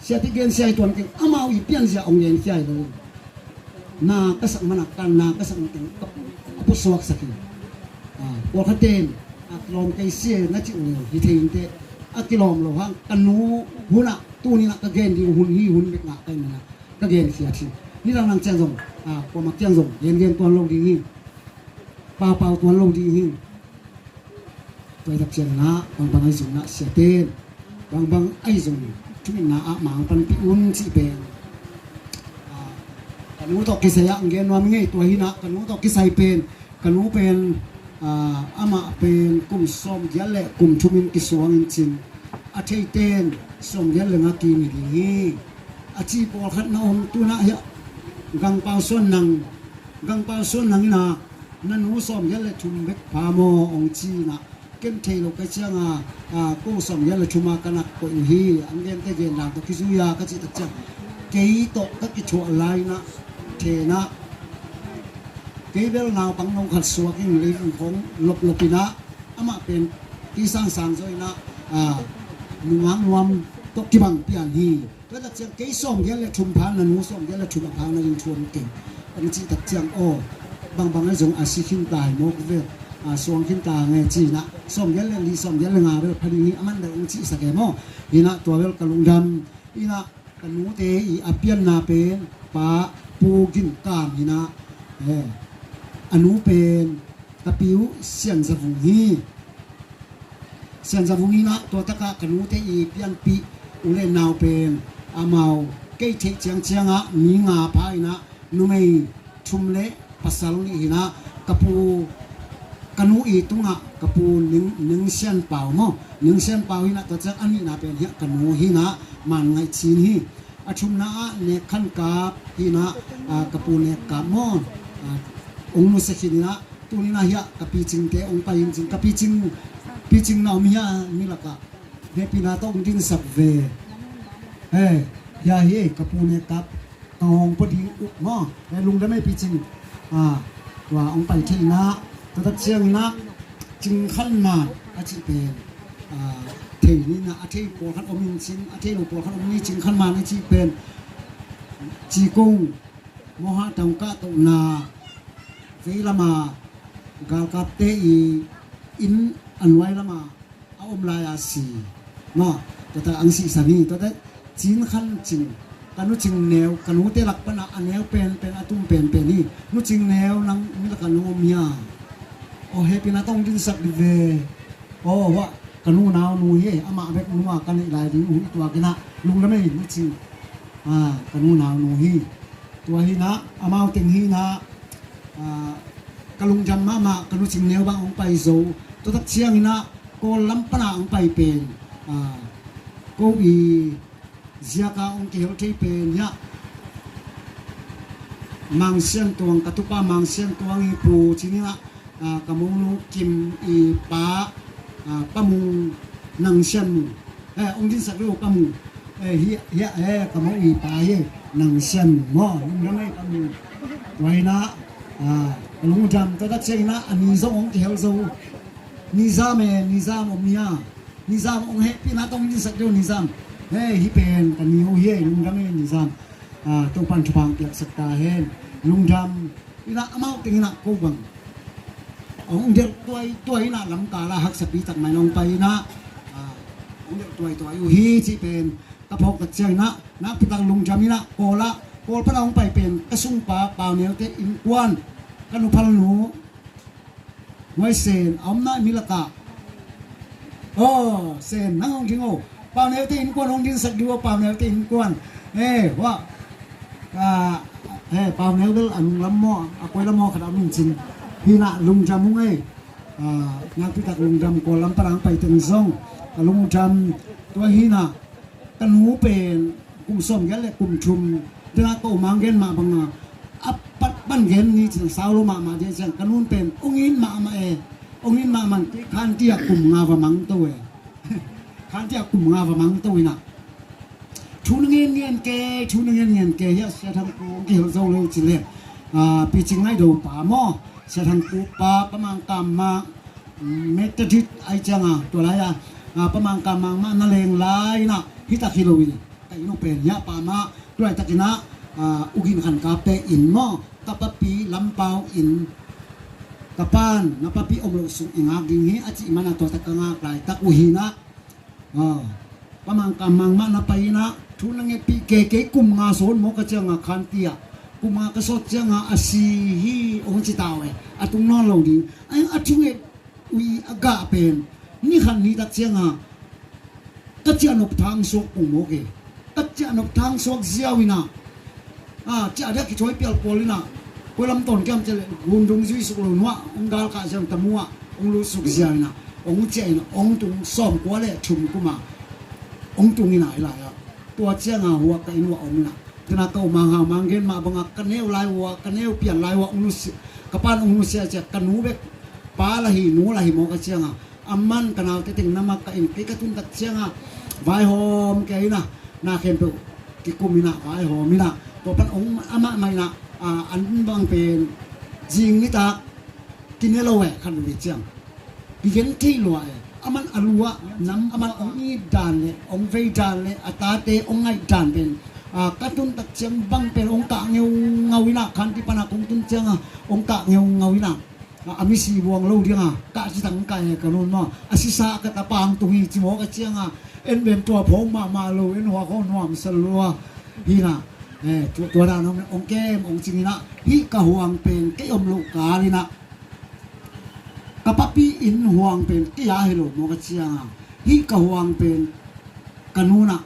siate gen sia hi tuan keng, amau i pianzia ong gen khia hi lo. Na ka sak man a, ka na ka sak man keng, ka, a pusuak sak hi. Ah, pawlkhat ten, ah, kilawm kei sia na cih uh leh hi thei inteh. A kilawm lo hang, ka nu hun ah, tuni-in ah ka gen ding hun hi, hun bek ngah ka hi man a, ka gen khiat hi. Nidang nang ciang zong, ah, kuamah kiang zong gen gen tuan lo ding hi. Pau pau tuan lo ding hi. Tua hi tak ciangin ah, bangbang ahi zongin ah siate in, bangbang ahi zongin thu itna ah mang panpih un cih pen, ah, ka nu tawh kisai ah ong gen nuam ing ei. Tua hi-in ah ka nu tawh kisai pen, ka nu pen, ah, amah pen kum sawmgiat le kum thum in kisuang in cin, a theite in sawmgiat le nga kim hi ding hi. A ci pawlkhat na om, tu-in ah hiah Gang Pau Suan Nang, Gang Pau Suan Nang in ah, na nu sawmgiat le thum bek pha maw ong ci-in ah, ken thei lo ka ciang a, ah, ko sawmgiat le thum a ka nak koih uh hi. An gente gen dan tawh kizui a ka cih tak ciang, kei tawh ka kithuah lai-in ah, thei-in ah, kei bel naupang no khat suak in leivui khawng loplop in ah, amah pen kei sangsang zaw in ah, ah, nungak nuam tawh kibang pian hi. Tua tak ciang kei sawmgiat le thum pha, na nu sawmgiat le thum a pha na ding thu om keng. Ong cih tak ciang aw, bangbang ahi zong a si khin ta hi mawk ve. Ah, suang khin ta nge ci-in ah, sawmgiat le li, sawmgiat le nga bel pha ding hi, a man bel ong cihsak e maw. Hi-in ah tua bel ka lungdam. Hi-in ah ka nute i a pianna pen Pa Pu Gin Kam hi-in ah, eh, a nu pen ka pi uh Sian Za Vung hi. Sian Za Vung hi-in ah, tua tak ah ka nute i pianpih u le nau pen amau kei theih ciangciang ah mi nga pha in ah, numei thum le pasal nih hi-in ah, ka pu, ka nu i tungah ka pu Ning, Ning Sian Pau maw, Ning Sian Pau hi-in ah, tua ciang a nihna pen hiah ka nu hi-in ah, Man Ngaih Cin hi. A thumna ah Nek Khan Kap hi-in ah, ah, ka pu Nek Kap maw, ah, ong nusia khin in ah, tuni-in ah hiah ka picingte ong pai in cin, ka picing, picing na om hiah mi lakah hehpihna tawh ong dinsak ve. Eh, hiah hi ei, ka pu Nek Kap, ka ngawng pua ding uh maw. Eh, lungdam ei picing. Ah, tua ong pai thei in ah, tua tak ciangin ah, Cing Khan Man a cih pen, ah, thei ni in ah, a thei pawlkhat om in cin, a thei lo pawlkhat om ni. Cing Khan Man a cih pen Cikung, Moha tangkah tohna vei lama galkapte i inn a nuai lama a om lai-a si maw. Tua tak ang sihsan hi. Tua tak Cin Khan Cing, ka Nu Cing Neu, ka nute lak pana a neu penpen, a tum penpen hi. Nu Cing Neu, nang mi lakah nu om hia? Aw, hehpihna tawh ong dinsak dih ve. Aw, hua, ka nu nau nu hi, amah bek nu a ka neih lai ding uh hi. Tua kei in ah lungdam ei, Nu Cing. Ah, ka nu nau nu hi. Tua hinah amau teng hinah, ah, ka lungdam mahmah, ka nucing neu bang hong pai zo. Tua tak cianginah Kawl lam panah hong pai pen, ah, ko i ziaka hong kihel thei pen hiah Mang Sian Tuang, ka tupa Mang Sian Tuang i pu cininah, ah, ka monu Kim i pa, ah, Pa Mung, Nang Sian Mung. Eh, hong dinsak deuh Pa Mung. Eh, hiah, hiah, eh, ka monu i pa hi, Nang Sian Mung maw. Lungdam ei Pa Mung. Tua hinah, ah, ka lungdam, tua tak cianginah a ni zong hong kihel zo. Nizam e, Nizam om nia. Nizam hong hehpihna tawh hong dinsak deuh Nizam. Hei, hih pen ka ni uh hi ei, lungdam ei Nizam. Ah, Topan thupha hong piaksak ta hen. Lungdam. Inah amau teng inah ko bang hong delh tuaituai inah lamkal ah haksapi tak mai in hong pai inah, ah, hong delh tuaituai uh hi cih pen ka phawk tak cianginah nakpitak lungdam inah Kawl ah, Kawl panah hong pai pen ka sungpa Pau Neute innkuan, ka nuphalnu Huai Sen, a omna mi lakah. Aw, Sen, nang hong ding aw. Pau Neute innkuan hong dinsak ding aw, Pau Neute innkuan. Eh, hua. Ah, eh, Pau Neu bel a nunglam maw, a koilam maw khat a om in cin. Hinah lungdam ung ei. Ah, nakpitak lungdam, Kawl lam panah hong pai teng zong ka lungdam. Tua hinah ka nu pen kum sawmgiat le kum thum, dena ka u Mang gen mah banga a pat pan gen ni cin sau lo mahmah ding ciang, ka nun pen hong it mahmah e, hong it mahmah in kei Khanti ah kum nga va mang to e. Khanti ah kum nga va mang to inah thu na ngen ngen ke, thu na ngen ngen ke, hiah Sia Thang Pu hong kihel zo lo ci le, ah, Picing Ngai Do pa maw, Sia Thang Pu pa, Pa Mang Kam Mang, Methodist ai cianga tua lai-a, ah, Pa Mang Kam Mang mah na leng lai inah, hitak hi lo in ka inn uh pen hiah pa mah, tua laitakinah, ah, U Gin Khan Ka Pe inn maw, ka papi Lampau inn, ka pan na papi om loh sung i ngak ding hi a cih mana tua tak ka ngak laitak uh hinah, ah, Pa Mang Kam Mang mah na pai inah thu na ngetpih ke, kei kum nga sawt maw ka cianga Khanti ah, kum nga ka sawt cianga a si hi hong ci ta uh e, a tung nawn lo ding. Ai, a thunget ui a gah pen ni khat ni tak cianga ka ciahnop thang suak pung mawk e. Ka ciahnop thang suak ziau inah, ah, ciah dia kithuai pial pawl inah, koi lam tawn kiam ciah le gundung zui suk lo nuah hong galkah ziau, tamu ah hong lut suk ziau inah, hong ciah inah hong tung sawmkua le thum kuma hong tung inah hi lai ah. Tua cianga huak ka inn uah om inah, tena ka u Mang Hau Mang gen mah banga ka neu lai uh ah, ka neu pian lai uh ah hong nusia, ka pan hong nusia ciah, ka nu bek pa la hi, nu la hi maw ka cianga, a man ka naute teng na mak ka in, kei ka tun tak cianga vaihawm kei inah, na khempeuh kikum inah vaihawm inah, tua pan hong amah mah inah, ah, an bang pen zing nitak kine lo e, khan ve ciang. Kigen thei lua e. Aman a lu ah nam, aman hong it dan le hong vei dan le a tate hong ngaih dan pen, ah, ka tun tak ciang bang pen hong kah ngeungau inah, Khanti pana kong tun cianga hong kah ngeungau inah, ah, a misi buang lo dinga kah ci tang kah e ka nun maw. A sisa ka tapa hong tung hi ci maw ka cianga, en ben tua phawng mahmah lo, en huak hong nuamsa lua hinah. Eh, tua, tua dan hong, hong kem hong cing inah, hih ka huang pen kei om loh kal inah ka papi inn huang pen kei a hi lo maw ka cianga, hih ka huang pen ka nunah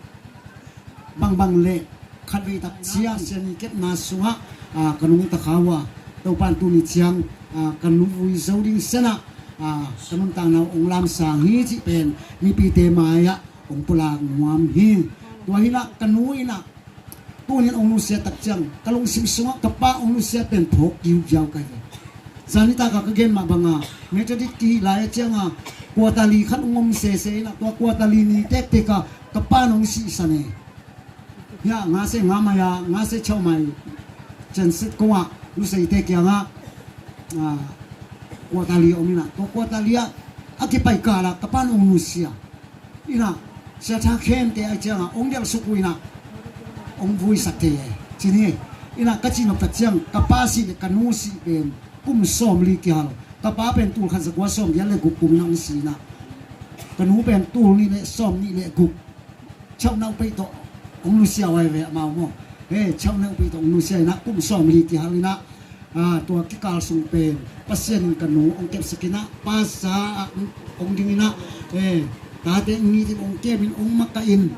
bangbang le khatvei tak cia siani kepna sungah, ah, ka nungta kha uh a, Topan tuni ciang, ah, ka nungvui zo ding senah, ah, ka nuntakna uh hong lamsang hi cih pen mipite mai-ah hong pulak nuam hi. Tua hinah ka nu inah tunin hong nusia tak ciang ka lungsim sungah ka pa hong nusia pen phawk kiukiau ka hi. Zanitak a ka gen mah banga Methodist kihih lai a cianga kuatali khat hong om sese inah, tua kuatali ni tektek a ka pan hong sihsan e. Hiah ngase ngamai a, ngase chaumai Chensit kongah nuseite kiangah, ah, kuatali om inah, tua kuatali ah a kipai kala ka pan hong nusia. Inah, Sia Tha Khen te ai cianga hong delhsuk uh inah hong vuisak thei e. Cin hi. Inah ka cihnop tak ciang ka pa sih le ka nu sih pen kum sawmli kihal. Ka pa pen tul khat zakua sawmgiat le guk kum inah hong si inah, ka nu pen tul nih le sawmnih le guk. Chauh nau peih tawh hong nusia huai ve amau maw. He, chauh nau peih tawh hong nusia inah kum sawmli kihal inah, ah, tua kikal sung pen Pasian in ka nu hong kepsak inah, pasa ah hong ding inah, eh, tate hong nitin hong kemin hong makahin,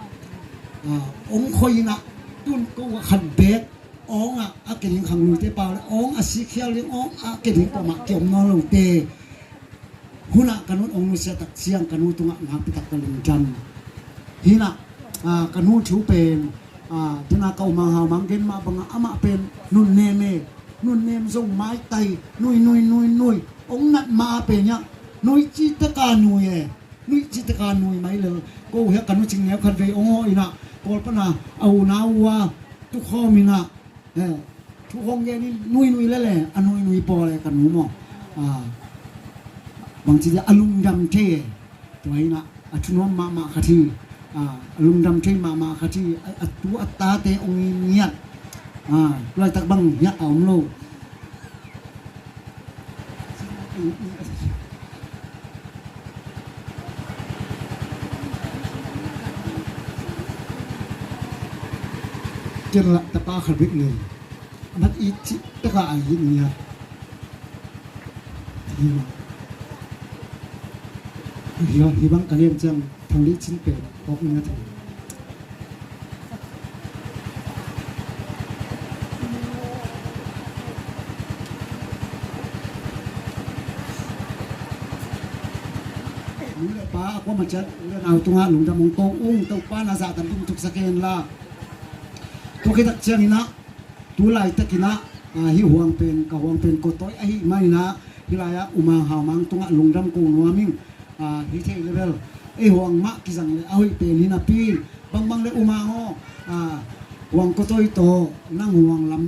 ah, hong khoi inah, tun ko a khat beek awng ah a ke ding khangluite pau le awng a sikhial ding awng a ke ding pawmah kiom nawn lote hunah ka nun ong nusia tak ciang ka nu tungah nakpitak ka lungdam. Hinah ka nu thu pen dena ka umang haumang gen mah bangah amah pen nunnem e, nunnem zong maitai nui nui nui nui ong nat ma pen hiah nui ci teka nui e, nui ci teka nui mai lel. Ko hiah ka nu cing neu khat vei ong hawh inah Kawl pana a unau a tukhawm inah thu hong gen in nui nui lele a nui nui pawl e ka nu maw. Bangci dia a lungdam thei e. Tua inah a thunuam mahmah khat hi. A lungdam thei mahmah khat hi. A tu a tate ong ngiat. Laitak bang hiah a om lo. Ken lah tapa khat bek nei. Mat i cih taka a hi nia. Hi bang ka lian ciang thang lei cin pen kawk nia thang. Nu le pa a kuamah ciat u le nau tungah lungdam ong ko ung. Topa na zahtan ding thuksak hen la. Tua khit tak cianginah tu laitakinah hih huang pen ka huang pen Kawtawi ahi maninah hih lai-ah umang haumang tungah lungdam ko nuam ing. Hih thei level ei huang mah kizang le a hoih pen hi napi in bangbang le umang aw, huang Kawtawi tawh nang huang lam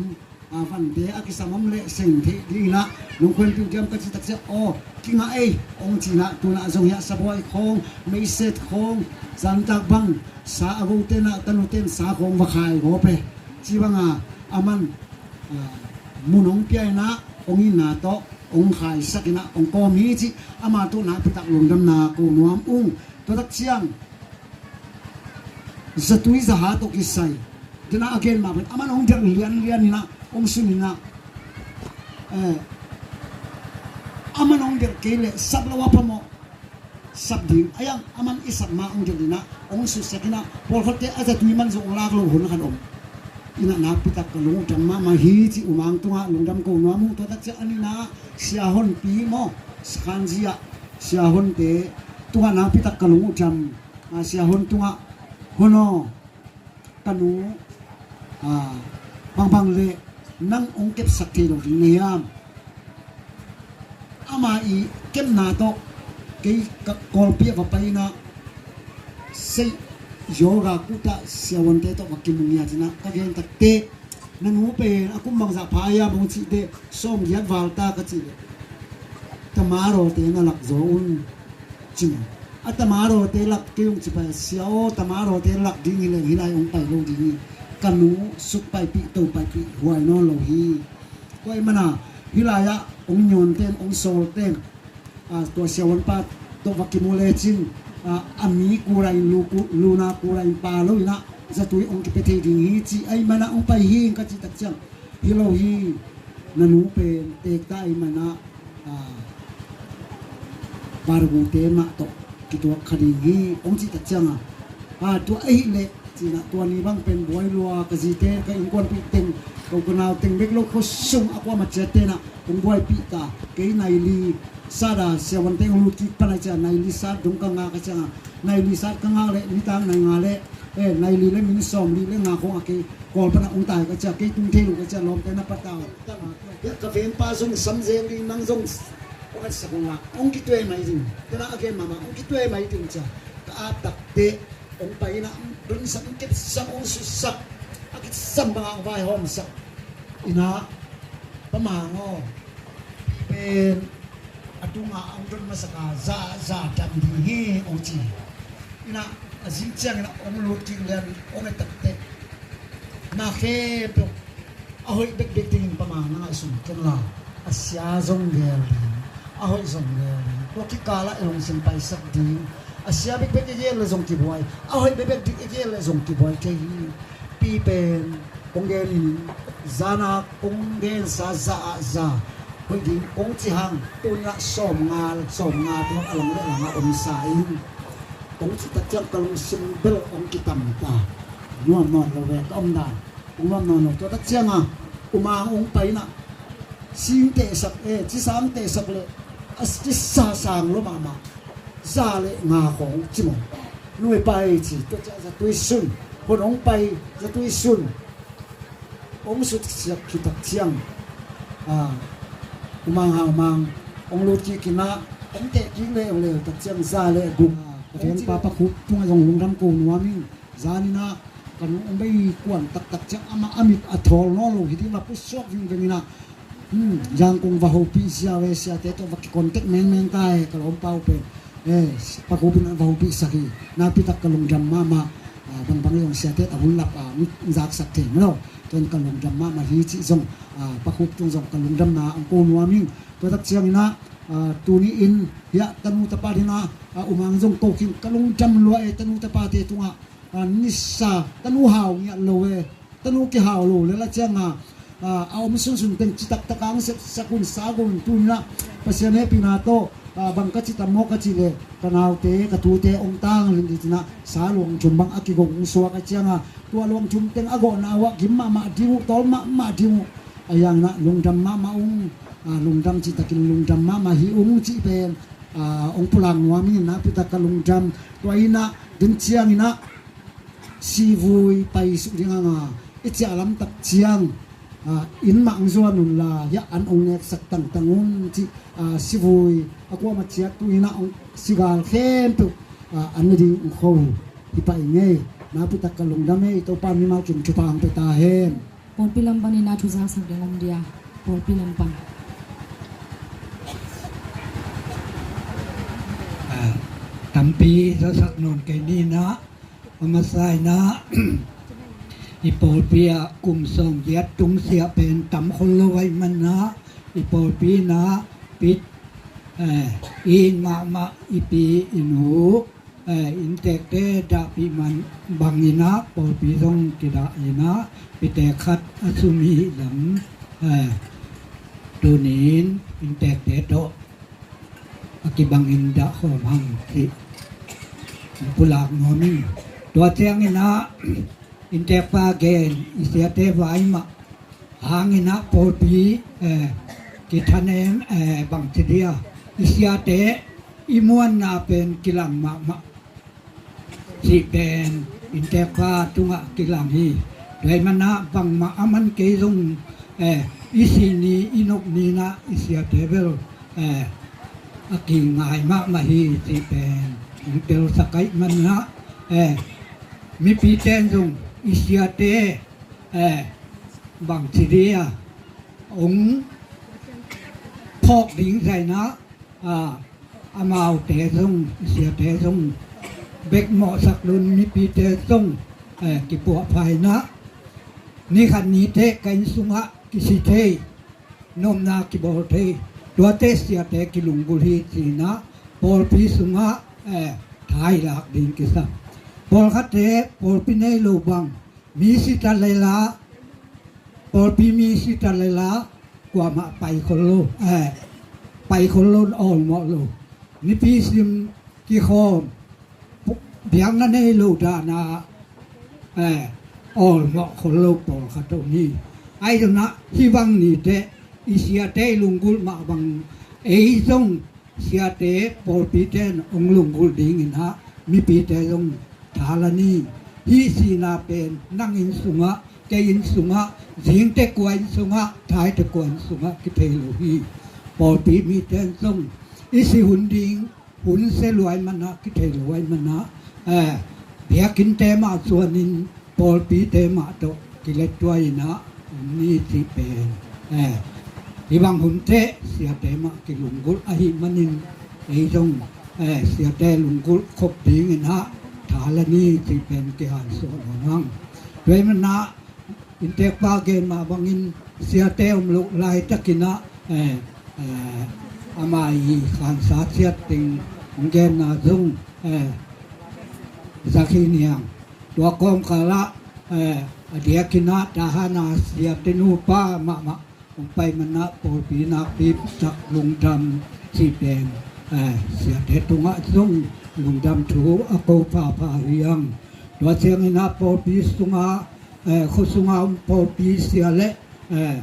vante a kisam om leh seng theih dinginah nong khuanpih diam ka cih tak ciah aw kingah ei ong cinah tunah zong hiah sabuai khawng meiset khawng zantak bang sa a gotenah tanuten sa khawng va khai gawp e. Ci banga aman mun ong pia inah ong inna tawh ong khaisak inah ong kawm hi cih ama tawh nakpitak lungdamna ko nuam ung. Tua tak ciang zatui zaha tawh kisai dena a gen mah pen aman ong der lianlian inah ong sun inah aman ong der kei leh sap lo a phamawh sap ding a iang aman i sap ma ong der inah ong susiak inah pawlkhatte a zatui man zong ong lak lo hun khat om. Inah nakpitak ka lung uh dam mahmah hi cih umang tungah lungdam ko nuam ung. Tua tak ciah a ninah sia honpi maw sakhanzi ah sia honte tungah nakpitak ka lung uh dam. Sia hon tungah hon aw ka nu bangbang le nang ong kepsak thei lo ding na hiam? Ama i kepna tawh kei ka Kawlpi a va pai inah sei yoga kuta siavuante tawh va kimu ngiat inah ka gen takte na nu pen a kum bangzah pha a hiam ong cihte sawmgiat val ta ka cih leh tamarote na lak zaw un. Cin a tamarote lak kei ung cipai sia aw tamarote lak ding hi leng hi lai ong pai lo ding hi. Ka nu suk paipih to paipih huai nawn lo hi. Tua i mana hi lai-ah ong nionten ong sawlten tua siavuanpa tawh va kimu lecin a mi kura in luna kura in pa lo inah zatui ong kipia thei ding hi ci a i mana ong pai hi ing ka cih tak ciang hi lo hi. Na nu pen tekta a i mana Bargute mah tawh kituak kha ding hi ong cih tak cianga tua ahih leh cinah tua ni bang pen buai lua ka zite ka innkuanpih teng ko ka nau teng bek lo khuasung a kuamah ciat tenah kong buaipih ta kei naili sat a siavuante hong lut kik pan a ciah naili sat dong ka ngak a cianga naili sat ka ngak leh nitak nai nga leh naili le min sawmli le nga khong a kei Kawl panah ong tai ka ciah kei tung thei lo ka ciah lawmte na patau. Ka vengpa zong samzel ding nang zong ong atsak ong lak ong kituai mai ding tena a gen mahmah ong kituai mai ding ciah ka ap takte ong pai inah ong donsak ong kepsak ong sutsak a kisam bangah ong vaihawmsak inah pamang aw pen a tunga ong don masaka za za dam ding hi ong ci inah a zing cianginah ong lut kik lian ong etakte na khempeuh a hoih bekbek dingin pamang na ngaihsun kenla a sia zong gel ding a hoih zong gel ding tua kikalah i lungsim paisak ding a sia bekbek i gel le zong kibuai a hoih bekbek dik i gel le zong kibuai thei hi. Pi pen kong gen in zana kong gensa za ah za hoih ding kong ci hang tunah sawmnga sawmnga tawh a lang le langah omsa in kong ci tak ciang ka lungsim bel kong kitamta nuam nawn lo ve ka omdan. Ong nuam nawn lo. Tua tak cianga U Mang ong pai inah, sing tehsak, eh, cisa ong tehsak le a cisa sang lua mahmah. Za le nga khawng ci maw? Nuai pai ci. Tua ciang zatui sun, hun ong pai, zatui sun ong sutsiak khit tak ciang, ah, U Mang Hau Mang ong lut kik inah, ong teh kik leuleu tak ciang za le guk. Ah, ka veng pa Pa Khup tungah zong lungdam ko nuam ing. Zaninah ka nung ong bei kuan taktak ciang amah a mit a thawl nawn lo hi ding la pusuak vingveng inah, hmm, Yangon va hopih sia ve, siate tawh va kikontek mengmeng ta e, ka lawmpa uh pen. Eh, Pa Khup in va hopihsak hi. Nakpitak ka lungdam mahmah. Ah, bangbang zong siate a hun lap a, zaksak thei mah lo. Tua in ka lungdam mahmah hi cih zong, ah, Pa Khup tung zong ka lungdamna ong ko nuam ing. Tua tak cianginah, ah, tuni in hiah tanu tapa dinah, ah, U Mang zong ko khin, ka lungdam lua e, tanu tapate tungah, ah, nisa, tanu hau ngiat lo e, tanu kihau lo le la cianga, ah, a om sunsun teng citaktak ang sepsak un sa go un tuninah Pasian hehpihna tawh, ah, bang ka ci tam maw ka cih leh ka naute ka tute ong tang lin ditinah sa luang thum bang a kigong ong suak a cianga, tua luang thum teng a gawhna uh ah gim mahmah ding uh, tawl mahmah ding uh. A yanginah lungdam mahmah ung, ah, lungdam citakin lungdam mahmah hi ung cih pen, ah, ong pulak nuam ing. Nakpitak ka lungdam. Tua inah den cianginah sivui pai suk ding hanga i ciah lamtak ciang, ah, inn mah ong zuan unla hiah an ong neksak tangtang un cih, ah, sivui a kuamah ciat tu inah ong sigal khempeuh, ah, an ne ding ong kho hi pah ing ei. Nakpitak ka lungdam ei. Topa mimal kim thupha ong pia ta hen. Pawlpi lam panin a thuzaksak ding om dia, pawlpi lam pan. Ah, tampi zasak nawn kei ninah, a masa inah i pawlpi ah kum sawm giat tungsiah pen tam khol lo ahih manah i pawlpi inah pit, eh, i in mahmah i pi i nu, eh, inntekte dahpih man banginah pawlpi zong kidah inah pite khat a sum hih lam, eh, tunin inntekte tawh a kibangin dah khawm hang cih pulak nuam ing. Tua cianginah inntekpa gen i siate vai mah hanginah pawlpi, eh, kithanem, eh, bangci dia i siate i muanna pen kilang mahmah cih pen inntekpa tungah kilang hi. Tua ahih manah bangmah a man kei zong, eh, i sih ni i nop ninah i siate bel, eh, a kingai mahmah hi cih pen ong telsak ahih manah, eh, mipite in zong i siate, eh, bangci dia ong phawk ding zainah, ah, amaute zong, siate zong bek mawhsak lun mipite zong, eh, kipuahpha inah ni khat ni teh ka inn sungah kisi thei, nopna kibawl thei, tuate siate kilunggulh hi cinah pawlpi sungah, eh, thailak ding kisam. Pawlkhatte pawlpi nei lo bang mi si ta lela, pawlpi mi si ta lela kuamah pai khol lo, eh, pai khol lo, awlmawh lo. Nipi sim kikhawm, biakna nei lo dana, eh, awlmawh khol lo pawlkhat om hi. Ahi zonah hih bang ni teh i siate i lunggulh mah bang ei zong siate pawlpite in hong lunggulh dingin ah mipite zong tha la ni. Hih sihna pen nang inn sungah, kei inn sungah, zingte kua inn sungah, thaite kua inn sungah kithei lo hi. Pawlpi mite in zong i si hun ding hun sia luai manah kithei lo ai manah, eh, biakinnte mah suanin pawlpite mah tawh kilettuai inah om ni cih pen, eh, hih bang hun teh siate mah kilunggulh ahih manin ei zong, eh, siate lunggulh khop dingin ah tha la ni cih pen kihanthawn nuam hang. Tua ahih manah inntekpa gen mah bangin siate om loh laitakin ah, eh, eh, ama i khansa ciat teng hong genna zong, eh, zakhi niang. Tua kawmkal ah, eh, a diakin ah tahan a siate nupa mahmah hong pai manah pawlpi nakpi tak lungdam cih pen, eh, siate tungah zong lungdam thu a ko phapha hi ang. Tua ciangin ah pawlpi sungah eh, khua sunga om pawlpi sia le, eh,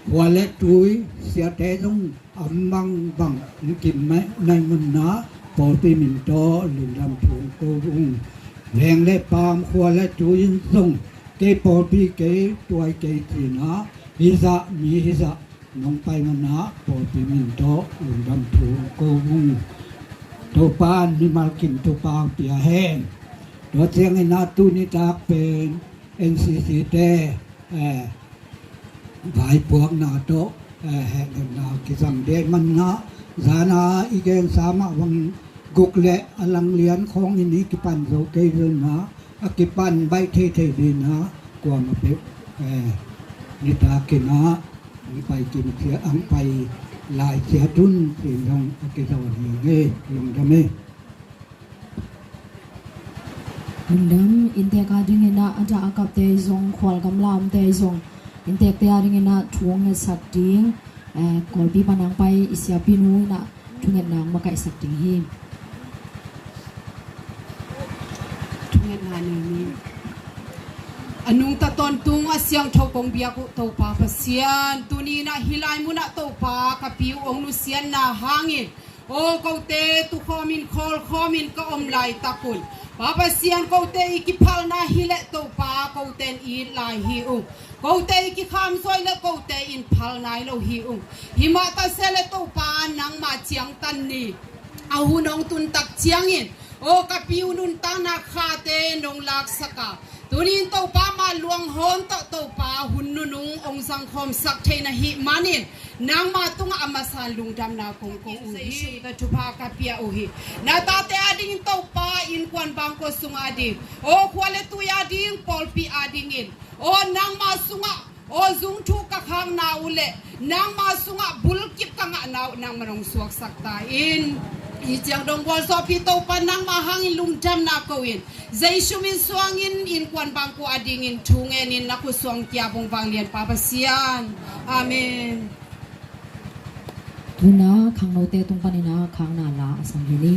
khua le tui siate zong a mang bang kim nai munna pawlpi min tawh lungdam thu ko ung. Veng le paam khua le tui in zong kei pawlpi kei tuai kei cina hizah mi hizah nong pai mana pawlpi min tawh lungdam thu ko ung. Topa in mimal kim thupha pia hen. Tua ciangin a tuni tak pen N C C te, eh, vaipuakna tawh, eh, hehlemna kizang dek manna zana i gensa mah bang guk le a lang lian khawngin i kipan zo kei zona a kipan baih theithei dina kuamah peuh, eh, nitakin ah ang pai kim cia ang pai lai cia tun cin zong a kizawn hi nge. Lungdam e. Lungdam. Inntek a dingin ah a dah a kapte zong khual gamla omte zong inntekte a dingin ah thu ngetsak ding, eh, Kawlpi pan ang pai i siapi nu in ah thungetna makaihsak ding hi. Thungetna nei ni. A nungta tawntung a siangtho kong biak uh Topa Pasian, tuni in ah hih lai munah Topa ka pi uh hong nusiatna hangin, aw, kote tukhawmin khawlkhawmin ka om laitak un, Pa Pasian, kote i kiphalna hileh Topa kote in it lai hi ung. Kote i kikham suai le kote in phal nai lo hi ung. Himah ta se le Topa nangma ciangtan ni a hun hong tuntak ciangin, aw, ka pi uh nuntakna khate nong laksak a, tunin Topa ma luanghawn tawh Topa hun nunung hong zangkhawmsak thei na hih manin nangma tungah a masa lungdamna kong ko uh hi. Jesu ka thupha ka pia uh hi. Na tate a dingin Topa innkuan bangkua sung a ding, aw, khua le tui a ding, pawlpi a dingin, aw, nangma sungah, aw, zungthu ka khakna uh le nangma sungah bulkip ka ngahna uh nangman hong suaksak ta in. Hih ciang dong bual suahpi Topa nangma hangin lungdamna ko in, Jesu min suangin innkuan bangkua a dingin thu ngenin na khut suang kia bong vanglian Pa Pasian. Amen. Tuna khangnote tung panin a khakna la a sam hi ni.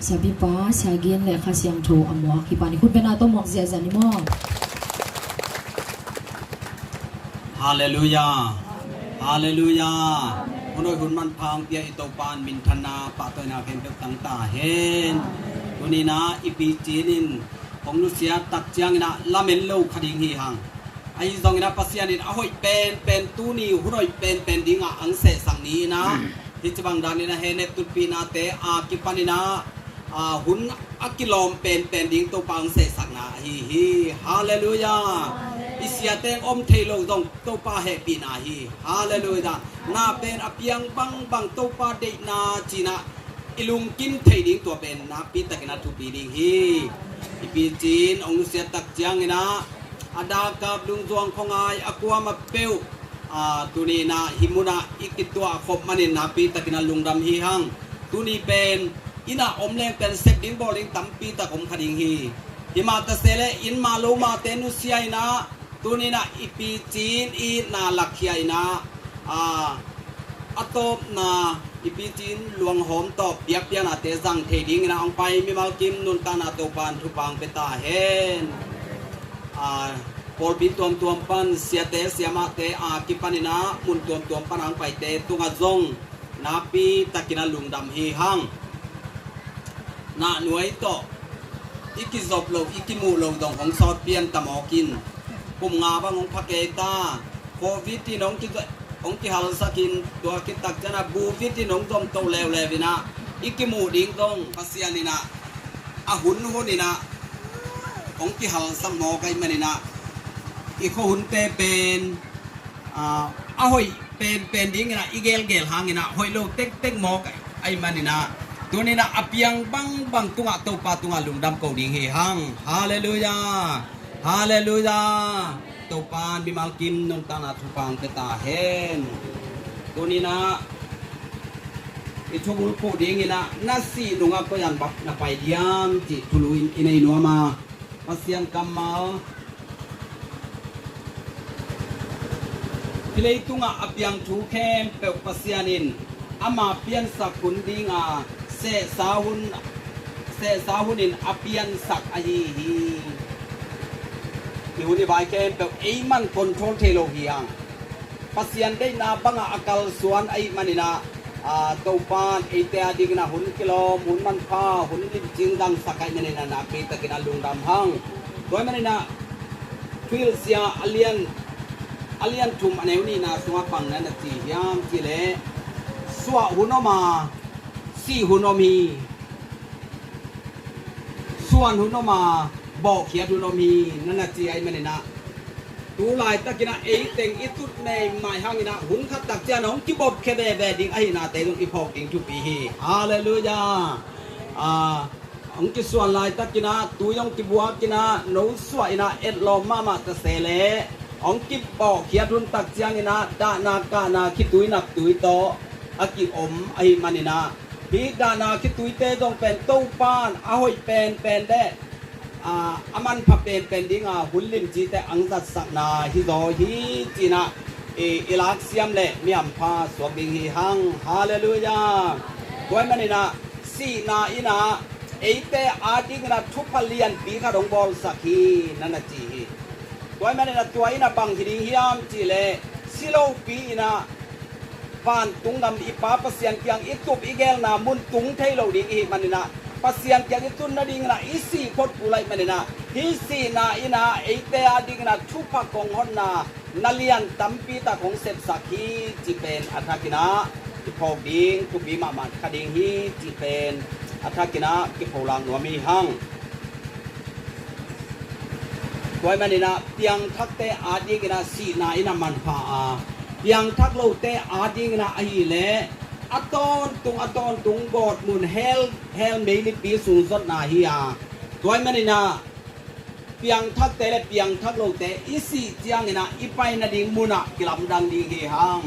Sabipa, Siagin le Kha Siangtho a muak hi pa ni khut bena tawh muak ziahziah ni maw? Halleluiah. Halleluiah. Hun hoih hun manpha hong pia i Topa in minthanna pahtawina khempeuh tang ta hen. Tuni-in ah i picin in hong nusiat tak ciangin ah lamen lo kha ding hi hang. Ahi zongin ah Pasian in a hoih penpen tuni hun hoih penpen dingah ang sehsak ni-in ah, hih ci bang danin ah henet tutpihnate a kipanin ah, a, hun a kilawm penpen ding Topa ang sehsakna ahi hi. Halleluiah. I siate ang om thei lo zong Topa hehpihna hi. Halleluiah. Na pen a piang bangbang Topa deihna ci-in ah i lungkim thei ding, tua pen nakpi takin a thupi ding hi. I picin hong nusiat tak ciangin ah, a dakap lungzuang khuangai a kuamah peuh, a, tuni-in ah hih munah i kituah khop manin nakpi takin a lungdam hi hang. Tuni pen inn ah om leng pen sep ding bawl ding tampi tak om kha ding hi. Himah ta se leh inn mah lo mahte nusia-in ah, tuni-in ah i picin i itna lakkhia-in ah, a, a tawpna i picin luanghawm tawh biakpiaknate zang thei dingin ah hong pai mimal kim nuntakna Topa in thupha hong pia ta hen. A, pawlpi tuamtuam pan siate siamahte a kipanin ah mun tuamtuam pan hong paite tungah zong nakpi takin a lungdam hi hang. Nahnuai tawh i kizop lo, i kimuh lo dong hong sawt pian ta mawk in, kum nga bang hong pha kei ta. Covid in hong ki, hong kihalsak in, tua khit tak ciangin ah Covid in hong zom to leuleu in ah, i kimuh ding dong Pasian in ah a hun hun in ah hong kihalsak mawk ahih manin ah, i khuahunte pen, a, a hoih penpen dingin ah i gelgel hangin ah hoih lo tektek mawk ahih manin ah, tuni-in ah a piang bangbang tungah Topa tungah lungdam ko ding hi hang. Halleluiah. Halleluiah. Topa in mimal kim nuntakna thupha hong pia ta hen. Tuni-in ah i thubulphuh dingin ah na sih nungah koi-ah bang na pai diam cih thulu in i nei nuam a, Pasian kammal, hih leitungah a piang thu khempeuh Pasian in ama piansak hun dinga sehsa hun, sehsa hunin a piansak ahi hi. I hun i vai khempeuh ei man control thei lo hi hang. Pasian deihna bangah a kalsuan ahih manin ah, a, Topa in eite adingin ah hun kilawm, hun manpha, hun limci hong dangsak ahih manin ah nakpi takin a lungdam hang. Tua ahih manin ah Thuhilhsia a lian, a lian thum a neu nihna sungah bang na na ci hiam cih leh, suah hun om a, sih hun om hi. Suan hun om a, bawhkhiat hun om hi, na na ci ahih manin ah, tu laitakin ah ei teng i tut meimai hangin ah hun khat tak ciang hong kibawpkhia veve ding ahihnate zong i phawk ding thupi hi. Halleluiah. A, hong kisuan laitakin ah tui hong kibuakin ah, no suahin ah etlawm mahmah ta se leh, hong kibawhkhiat hun tak ciangin ah dahna kahna khitui naptui tawh a kiom ahih manin ah, hih dahna khituite zong pen Topa in a hoih penpen le, a, a manpha penpen dinga hun limcite ang zatsakna hi zaw hi ci-in ah, i, i laksiam leh mi hampha suak ding hi hang. Halleluiah. Tua ahih manin ah sihna in ah eite adingin ah thupha lianpi khat hong bawlsak hi, na na ci hi. Tua ahih manin ah tua in ah bang hi ding hiam cih leh, si lopi-in ah vantung gam i Pa Pasian kiang i tup i gelna mun tung thei lo ding i hih manin ah, Pasian kiang i tun nadingin ah i sih phot kul ahih manin ah, hih sihna in ah eite adingin ah thupha kong honna na lian tampi tak hong sepsak hi cih pen a thakin ah i phawk ding thupi mahmah kha ding hi cih pen a thakin ah kipholak nuam hi hang. Tua ahih manin ah piangthakte adingin ah sihna in ah manpha a, piangthak lote adingin ah ahih leh a tawntung a tawntung gawtmun hell, hell meilipi sung zotna hi a, tua ahih manin ah piangthakte le piangthak lote i sih ciangin ah i pai nading munah kilamdang ding hi hang.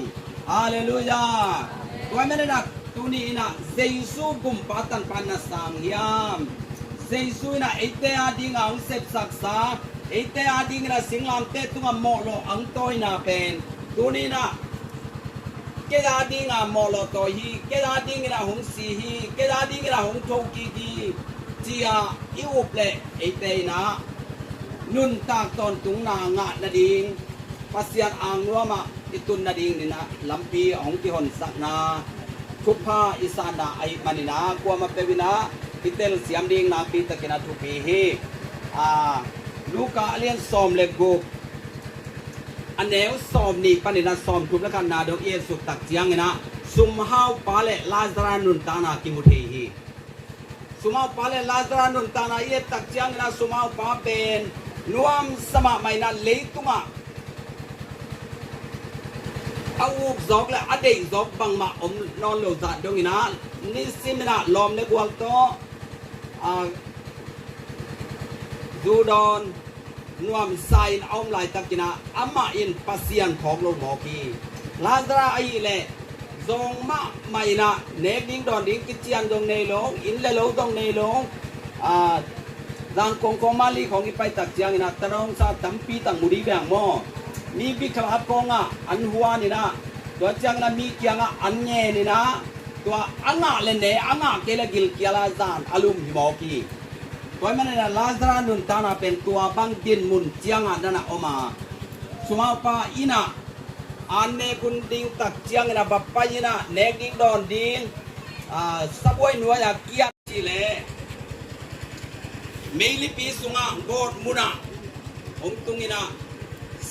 Halleluiah. Tua ahih manin ah tuni in ah Jesu gumpa tanpa na sang hiam? Jesu in ah eite adingin ah hong sepsaksa, eite adingin ah singlamteh tungah mawhlawh ang tawina pen tuni in ah Kei a dinga mawhlawh tawi hi, kei a dingin a hong si hi, kei a dingin a hong thokik hi, ci-a i up leh eite in ah nuntak tawntungna ngah nading Pasian angnuamah i tun nadingin ah lampi a hong kihotsakna thupha i sanna ahih manin ah kuamah peuh in ah i telsiam ding nakpi takin a thupi hi. Aa, Luka a lian sawm le guk, a neu sawmnih panin a sawmthum le khatna dong i et suk tak ciangin ah sumhaupa le Lazarus nuntakna kimu thei hi. Sumhaupa le Lazarus nuntakna i et tak ciangin ah sumhaupa pen nuamsa mahmah in ah leitungah a uk zawk le a deih zawk bangmah om nawn lo zah dongin ah nisimin ah lawm le gual tawh, a, zu dawn nuamsa in a om laitakin ah amah in Pasian phawk lo mawk hi. Lazarus ahih leh zawng mahmah in ah nek ding dawn ding kician zong nei lo, inn le lo zong nei lo. A, zang kongkong mali khong i pai tak ciangin ah tanawngsa tampi tak mu dih bek maw? Mi bikha a kongah an huan in ah, tua ciangin ah mi kiangah an ngen in ah, tua a ngah le ne, a ngah kei le gilkial a zan a lum hi mawk hi. Tua ahih manin ah Lazarus nuntakna pen tua bang dinmun ciangah na na om a, sumhaupa in ah an nek hun ding tak ciangin ah va pai in ah nek ding dawn ding, a, sabuai nuai-a kiat ci leh meilipi sungah gawt munah hong tung in ah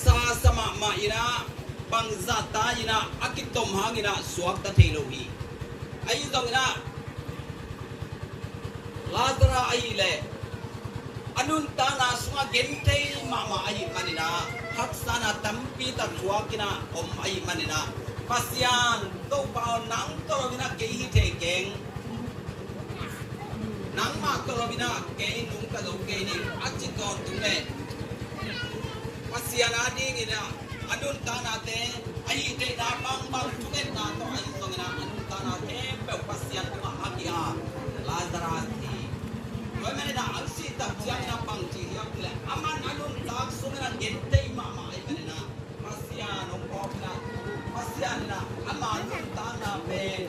sasa mahmah in ah bangzah ta in ah a kitom hangin ah suakta thei lo hi. Ahi zongin ah Lazarus ahih leh a nuntakna sungah genthei mahmah ahih manin ah haksatna tampi tak thuak in ah om ahih manin ah Pasian, Topa aw, nang tawh lo in ah kei hi thei keng, nangmah tawh lo in ah kei nungta zo kei ning a ci tawntung leh Pasian a dingin ah a nuntaknate, a hih theihna bangbang thungetna tawh ahi zongin ah a nuntakna khempeuh Pasian tungah a ki-ap Lazarus hi. Tua ahih manin ah a sih tak ciangin ah bang ci hiam cih leh aman a nuntak sungin ah genthei mahmah ahih manin ah Pasian hong phawk in ah, Pasian in ah ama nuntakna pen,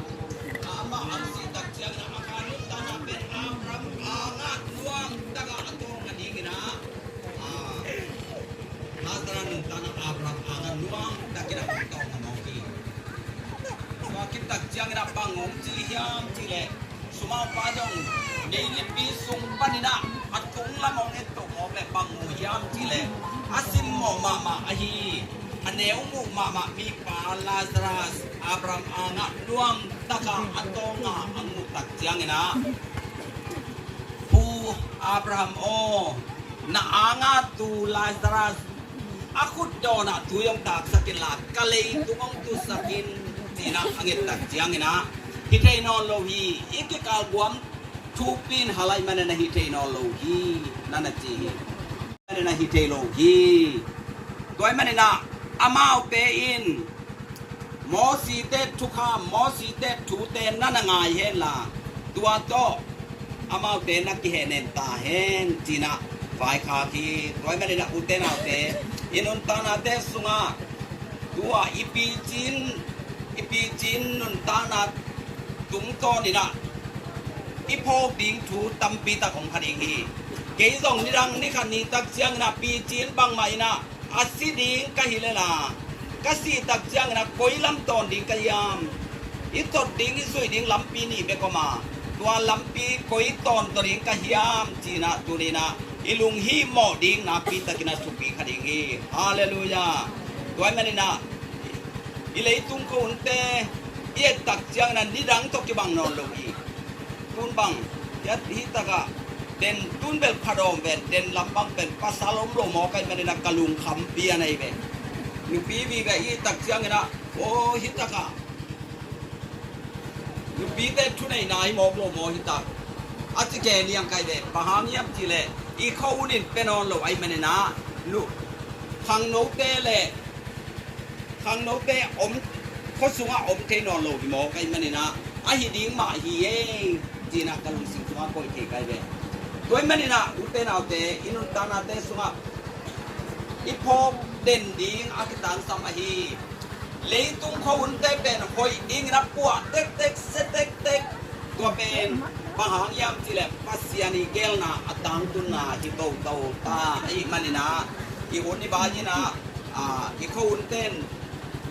ama a sih tak ciangin ah a kha nuntakna pen Abraham angah nuamtak a a tawng nadingin ah, a, Lazarus nuntakna Abraham angah nuamtakin a hong tawng a mawk hi. Tua khit tak ciangin ah bang hong ci hiam cih leh sumaupa zong meilipi sung panin ah a tung lam hong et to mawk leh bang mu hiam cih leh a simmawh mahmah ahi, a neu muh mahmah mipa Lazarus Abraham angah nuamtak a a tawng a a muh tak ciangin ah, Pu Abraham aw, na angah tu Lazarus a khutdawn ah tui hong taksak inla ka leitung hong tusak in, ci-in ah a nget tak ciangin ah hi thei nawn lo hi, i kikal guam thupi in hal ahih manin ah hi thei nawn lo hi, na na ci hi. Manin ah hi thei lo hi. Tua ahih manin ah amaute in Mosite thukham, Mosite thute na na ngai henla, tua tawh amaute na kihehnem ta hen, ci-in ah vaikhak hi. Tua ahih manin ah ute naute, i nuntaknate sungah tua i picin, i picin nuntakna tungtawnin ah i phawk ding thu tampi tak om kha ding hi. Kei zong nidang ni khat ni tak ciangin ah picin bangmah in ah a si ding ka hi lel a, ka sih tak ciangin ah koi lam tawn ding ka hiam? I thot ding, i zuih ding lampi nih bek om a, tua lampi koi tawn tawh ding ka hiam, ci-in ah tuni-in ah i lunghimawh ding nakpi takin a thupi kha ding hi. Halleluiah. Tua ahih manin ah i leitung khuahunte i et tak ciangin ah nidang tawh kibang nawn lo hi. Tun bang hiah, hi takah den tun bel pha dawm ve, den lam bang pen pasal om lo mawk ahih manin ah ka lungkham pian ahi ve. Nupi vive i et tak ciangin ah, aw, hi takah nupite thuneihna hi mawk lo maw hi tak, a ci kei niang kai ve. Bang hang hiam cih leh i khuahun in pia nawn lo ahih manin ah, nu, khangnote le khangnote om, khua sungah om thei nawn lo hi mawk ahih manin ah, a hi ding mah hi e, ci-in ah ka lungsim sungah koih thei kai ve. Tua ahih manin ah ute naute, i nuntaknate sungah i phawk den ding a kitangsam ahi Leitung khuahunte pen hoih dingin a puah tektek, se tektek. Tua pen bang hang hiam cihleh Pasian i gelna a tangtunna hi toto ta ahih manin ah, i hun i bai in ah, i khuahunte in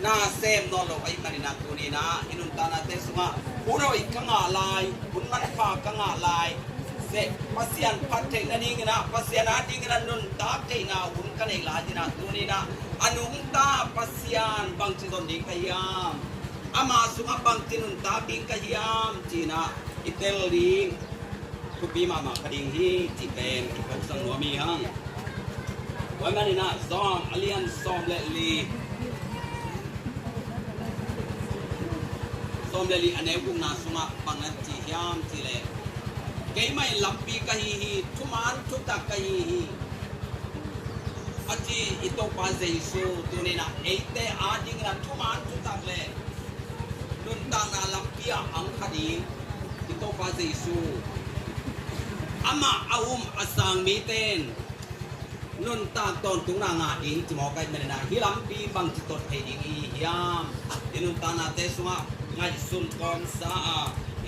na sem nawn lo ahih manin ah, tuni in ah i nuntaknate sungah hun hoih ka ngah lai, hun manpha ka ngah lai, se Pasian phat theih nadingin ah, Pasian adingin ah nuntak theihna hun ka neih lai in ah, tuni in ah a nungta Pasian bangci zon ding ka hiam, ama sungah bangci nuntak ding ka hiam ci-in ah i tel ding thupi mahmah ka ding hi cih pen i phawksak nuam hi hang. Tua ahih manin ah Johan a lian sawm le li, sawm le li a neu gukna sungah bang na ci hiam cihleh, keimah in lampi ka hi hi, thuman thutak ka hi hi, a ci i Topa Jesu. Tuni in ah eite adingin ah thuman thutak le nuntakna lampi ah ang kha ding i Topa Jesu. Amah a um a sang mite in nuntak tawntungna ngah ding ci mawk ahih manin ah, hih lampi bangci tot thei ding i hiam? I nuntaknate sungah ngaihsun kawmsa a,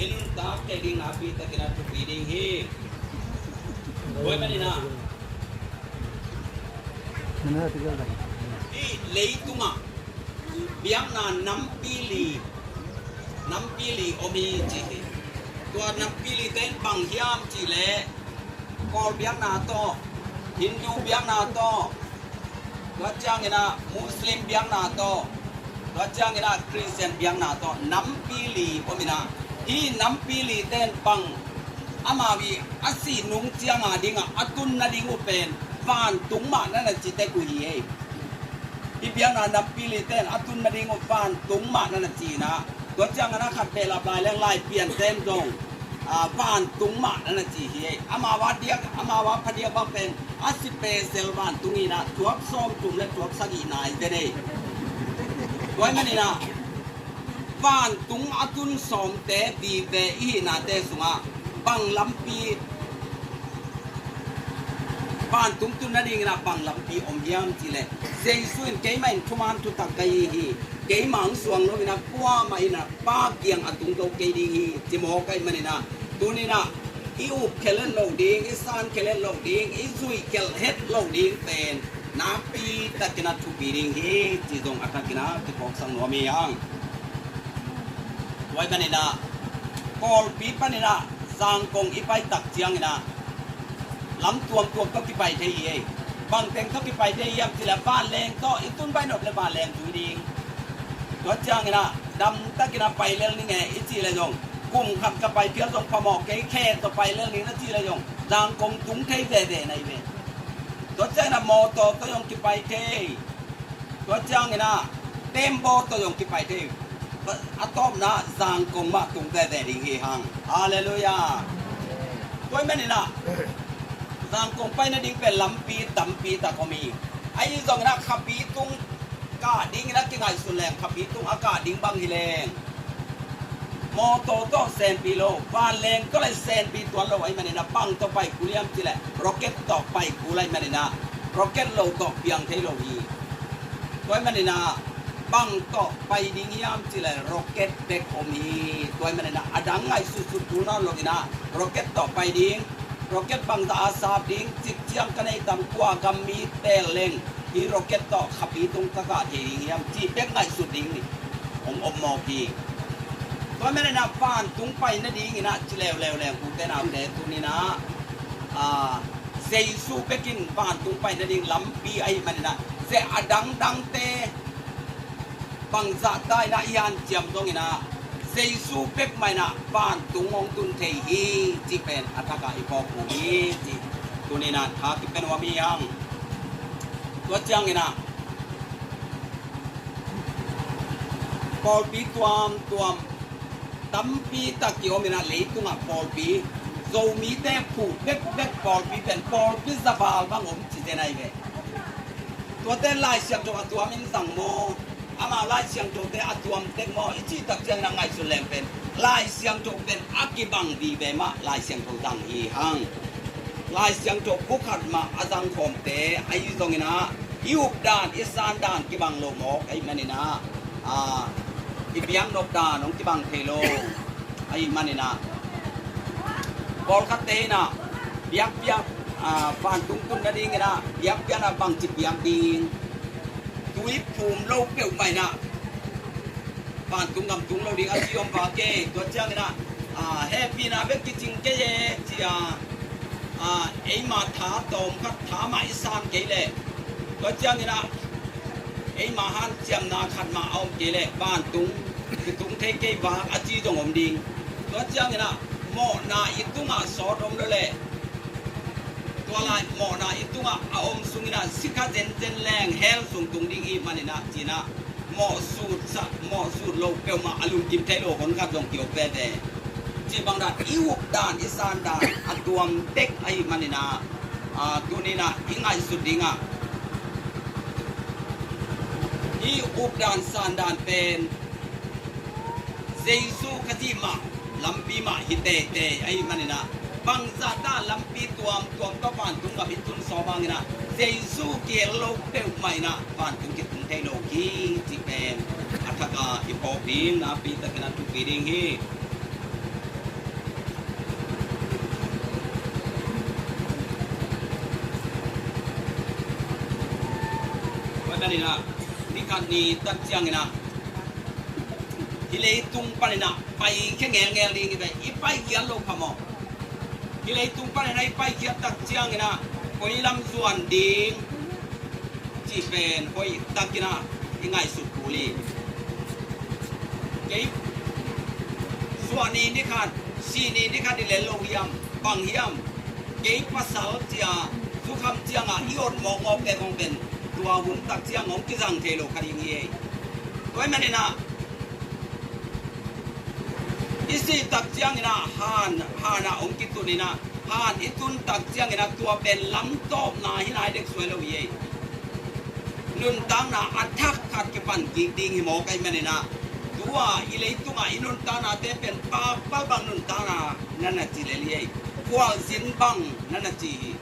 i nuntak thei ding nakpi takin a thupi ding hi. Tua ahih manin ah, hih leitungah biakna nampi li, nampi li om hi ci hi. Tua nampi lite in bang hiam cihleh, Kawl biakna tawh, Hindu biakna tawh, tua ciangin ah Muslim biakna tawh, tua ciangin ah Khristian biakna tawh nampi li om in ah, hih nampi lite in bang, amau i a sih nung ciang adingah a tun nading uh pen vantung mah na na ci tek uh hi ei. Hih biakna nampi lite in a tun nading uh vantung mah na na ci in ah, tua ciangin ah khat behlap lai leng Laipiante in zong vantung mah na na ci hi ei. Amau a diak, amau a phadiak bang pen a sipesel vantung in ah thuak sawmthum le thuak sagih nai zen ei. Tua ahih manin ah vantung a tun sawmte vive i hihnate sungah bang lampi, vantung tun nadingin ah bang lampi om hiam cihleh, Jesu in keimah in thuman thutak ka hi hi, keimah hong suang lo in ah kuamah in ah Pa kiang a tung to kei ding hi ci mawk ahih manin ah, tuni in ah i up khelh het loh ding, i san khelh het loh ding, i zuih khelh het loh ding pen nakpi takin a thupi ding hi ci zong a thakin ah kiphawksak nuam hi hang. Tua ahih manin ah Kawlpi panin ah Zangkong i pai tak ciangin ah lam tuamtuam tawh kipai thei hi ei. Bang teng tawh kipai thei hiam cihleh vanleng tawh, i tun bai nop le vanleng zui ding. Tua ciangin ah damtakin ah pai lel ning e i cih leh zong, kum khat ka pai phial zong phamawh kei, khe tawh pai lel ning na cih leh zong Zangkong tung thei veve na hi ve. Tua ciangin ah mawtaw tawh zong kipai thei. Tua ciangin ah tembaw tawh zong kipai thei. A tawpna Zangkong mah tung veve ding hi hang. Halleluiah. Tua ahih manin ah Zangkong pai nading pen lampi tampi tak om hi. Ahi zongin ah khapi tung kah dingin ah kingaihsun leng, khapi tung a kah ding bang hi leng mawtaw tawh senpi lo, vanleng tawh le senpi tuan lo ahih manin ah bang tawh pai kul hiam cihleh rocket tawh pai kul ahih manin ah, rocket lo tawh piang thei lo hi. Tua ahih manin ah bang tawh pai ding hiam cihleh rocket bek om hi. Tua ahih manin ah a dang ngaihsutsut kul nawn lo in ah rocket tawh pai ding, rocket bangzah a sap ding, cik ciang ka nei tam, kua gam mi teel leng hih rocket tawh khapi tung ka kah thei ding hiam cih bek ngaihsut ding hi. Hong om mawk hi. Tua ahih manin ah vantung pai nadingin ah ci leuleu leng, ute naute, tuni in ah Jesu bekin vantung pai nading lampi ahih manin ah, zia a dangdangte bangzah ta in ah i hanciam zongin ah, Jesu bek mah in ah vantung hong tun thei hi cih pen a thak ah i phawk uh hi cih tuni in ah tha kipia nuam hi hang. Tua ciangin ah pawlpi tuamtuam tampi tak ki om in ah, leitungah pawlpi, Zomite phuh bekbek pawlpi pen pawlpi za val bang om ci zen ahi ve. Tuate Lai Siangtho a tuamin zang maw, amau Lai Siangthote a tuam tek maw i cih tak ciangin ah ngaihsun leng pen Lai Siangtho pen a kibang vive mah Lai Siangtho zang hi hang. Lai Siangtho bu khat mah a zangkhawmte ahi zongin ah, i updan i sandan kibang lo mawk ahih manin ah, a, i biak nop dan hong kibang thei lo ahih manin ah, pawlkhatte in ah biakpiak, a, vantung tun nadingin ah biakpiakna bangci piak ding, tui phum lo peuhmah in ah vantung gam tung lo ding a ci om vak e. Tua ciangin ah, a, hehpihna bek kicing kei e ci a, a, eima tha tawm khat tha mah i san kei leh, tua ciangin ah eima hanciamna khat mah a om kei leh vantung kitung thei kei vak a ci zong om ding. Tua ciangin ah mawhna i tungah sawt om lo leh, tua lai mawhna i tungah a om sungin ah sikha zenzen leng hell sung tung ding i hih manin ah ci-in ah mawhsut sa, mawhsut lo peuhmah a lungkim thei lo hon khat zong kiom veve. Cih bang dan i up dan i san dan a tuam tek ahih manin ah, a, tuni-in ah i ngaihsut ding ah, i up dan san dan pen Jesu Khazih mah lampi mah hi teitei ahih manin ah, bangzah dan lampi tuamtuam tawh vantung gam i tun sawm hangin ah, Jesu kihel lo peuhmah in ah vantung kitung thei lo hi cih pen a thak a i phawk ding nakpi takin a thupi ding hi. Tua ahih manin ah, ni khat ni tak ciangin ah, hih leitung panin ah paikhia ngelngel ding hi ve. I paikhiat loh phamawh. Hih leitung panin ah i paikhiat tak ciangin ah koi lam zuan ding cih pen hoih takin ah i ngaihsut kul hi. Kei suah ni ni khat, sih ni ni khat i lel lo hiam, bang hiam? Kei pasal ci a zukham ciangah i ot mawkmawk pen hong pen, tua hun tak ciang hong kizang thei lo kha ding hi ei. Tua ahih manin ah i sih tak ciangin ah han, han ah hong kitun in ah, han i tun tak ciangin ah tua pen lamtawpna hi nai dek suai lo hi ei. Nuntakna a thak khat kipan kik ding hi mawk ahih manin ah, tua i leitungah i nuntaknate pen pakpal bang nuntakna na na ci lel hi ei. Khualzin bang na na ci hi.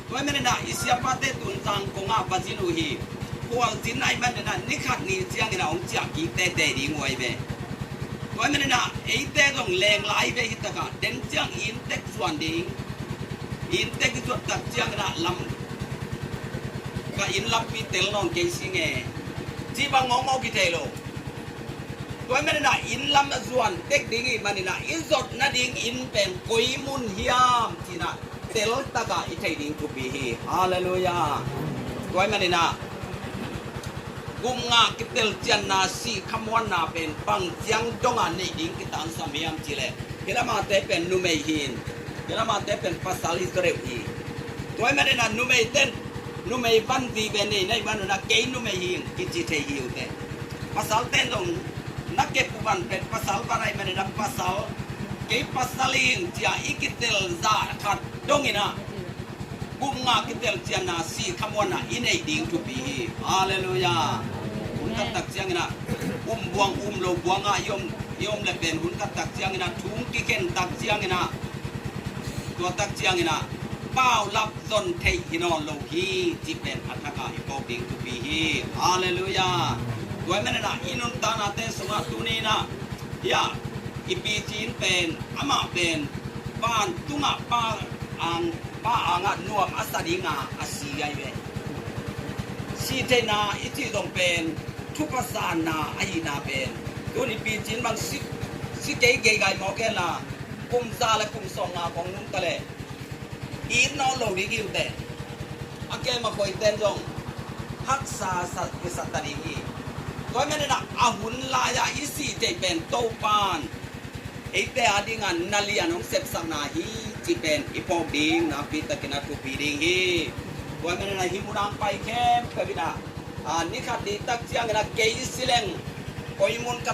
Tua ahih manin ah i siapate tun zang kongah va zin uh hi. Khualzin ahih manin ah ni khat ni ciangin ah hong ciah kik teitei ding uh ahi ve. Tua ahih manin ah eite zong leng lai ve hi takah, den ciang i inntek zuan ding. I inntek i zuat tak ciangin ah lam, ka inn lampi tel nawn kei sing e, cih bang ngawngawng kithei lo. Tua ahih manin ah inn lam a zuan tek ding i hih manin ah i zot nading inn pen koi mun hiam cih in ah tel takah i theih ding thupi hi. Halleluiah. Tua ahih manin ah gupngah kitelcianna, sih khamuanna pen bang ciang dongah neih ding kitansam hiam cih leh, hih lamate pen numei hi in, hih lamate pen pasal hi zaw deuh hi. Tua ahih manin ah numeite in numei van vive nei na hih manin ah kei numei hi ing kici thei hi uh teh. Pasalte in zong na kep uh van pen pasal van ahih manin ah pasal, kei pasal hi ing ci a i kitel zah khat dongin ah gupngah kitelcianna, sih khamuanna i neih ding thupi hi. Halleluiah. Hun khat tak ciangin ah um buang um lo buangah i om, i om leh pen hun khat tak ciangin ah thu kikhen tak ciangin ah, tua tak ciangin ah paulap zon theih hi nawn lo hi cih pen a thak a i phawk ding thupi hi. Halleluiah. Tua ahih manin ah i nuntaknate sungah tuni in ah, hiah i picin pen amah pen vantungah pa ang, pa angah nuam a sa dinga a si ahi ve. Sihtheihna i cih zong pen thupha sanna ahihna pen, tuni picin bang si, si kei geigai mawk hen la, kum za le kum sawmnga kong nungta leh it nawn lo ding hi uh teh. A kem a khoite in zong haksa sa, kisat ta ding hi. Tua ahih manin ah a hun lai-ah i sihtheih pen Topa'n eite adinga na lian hong sepsakna hi cih pen i phawk ding nakpi takin a thupi ding hi. Tua ahih manin ah hih munah hong pai khempeuh in ah, a, ni khat ni tak ciangin ah kei si leng koi mun ka,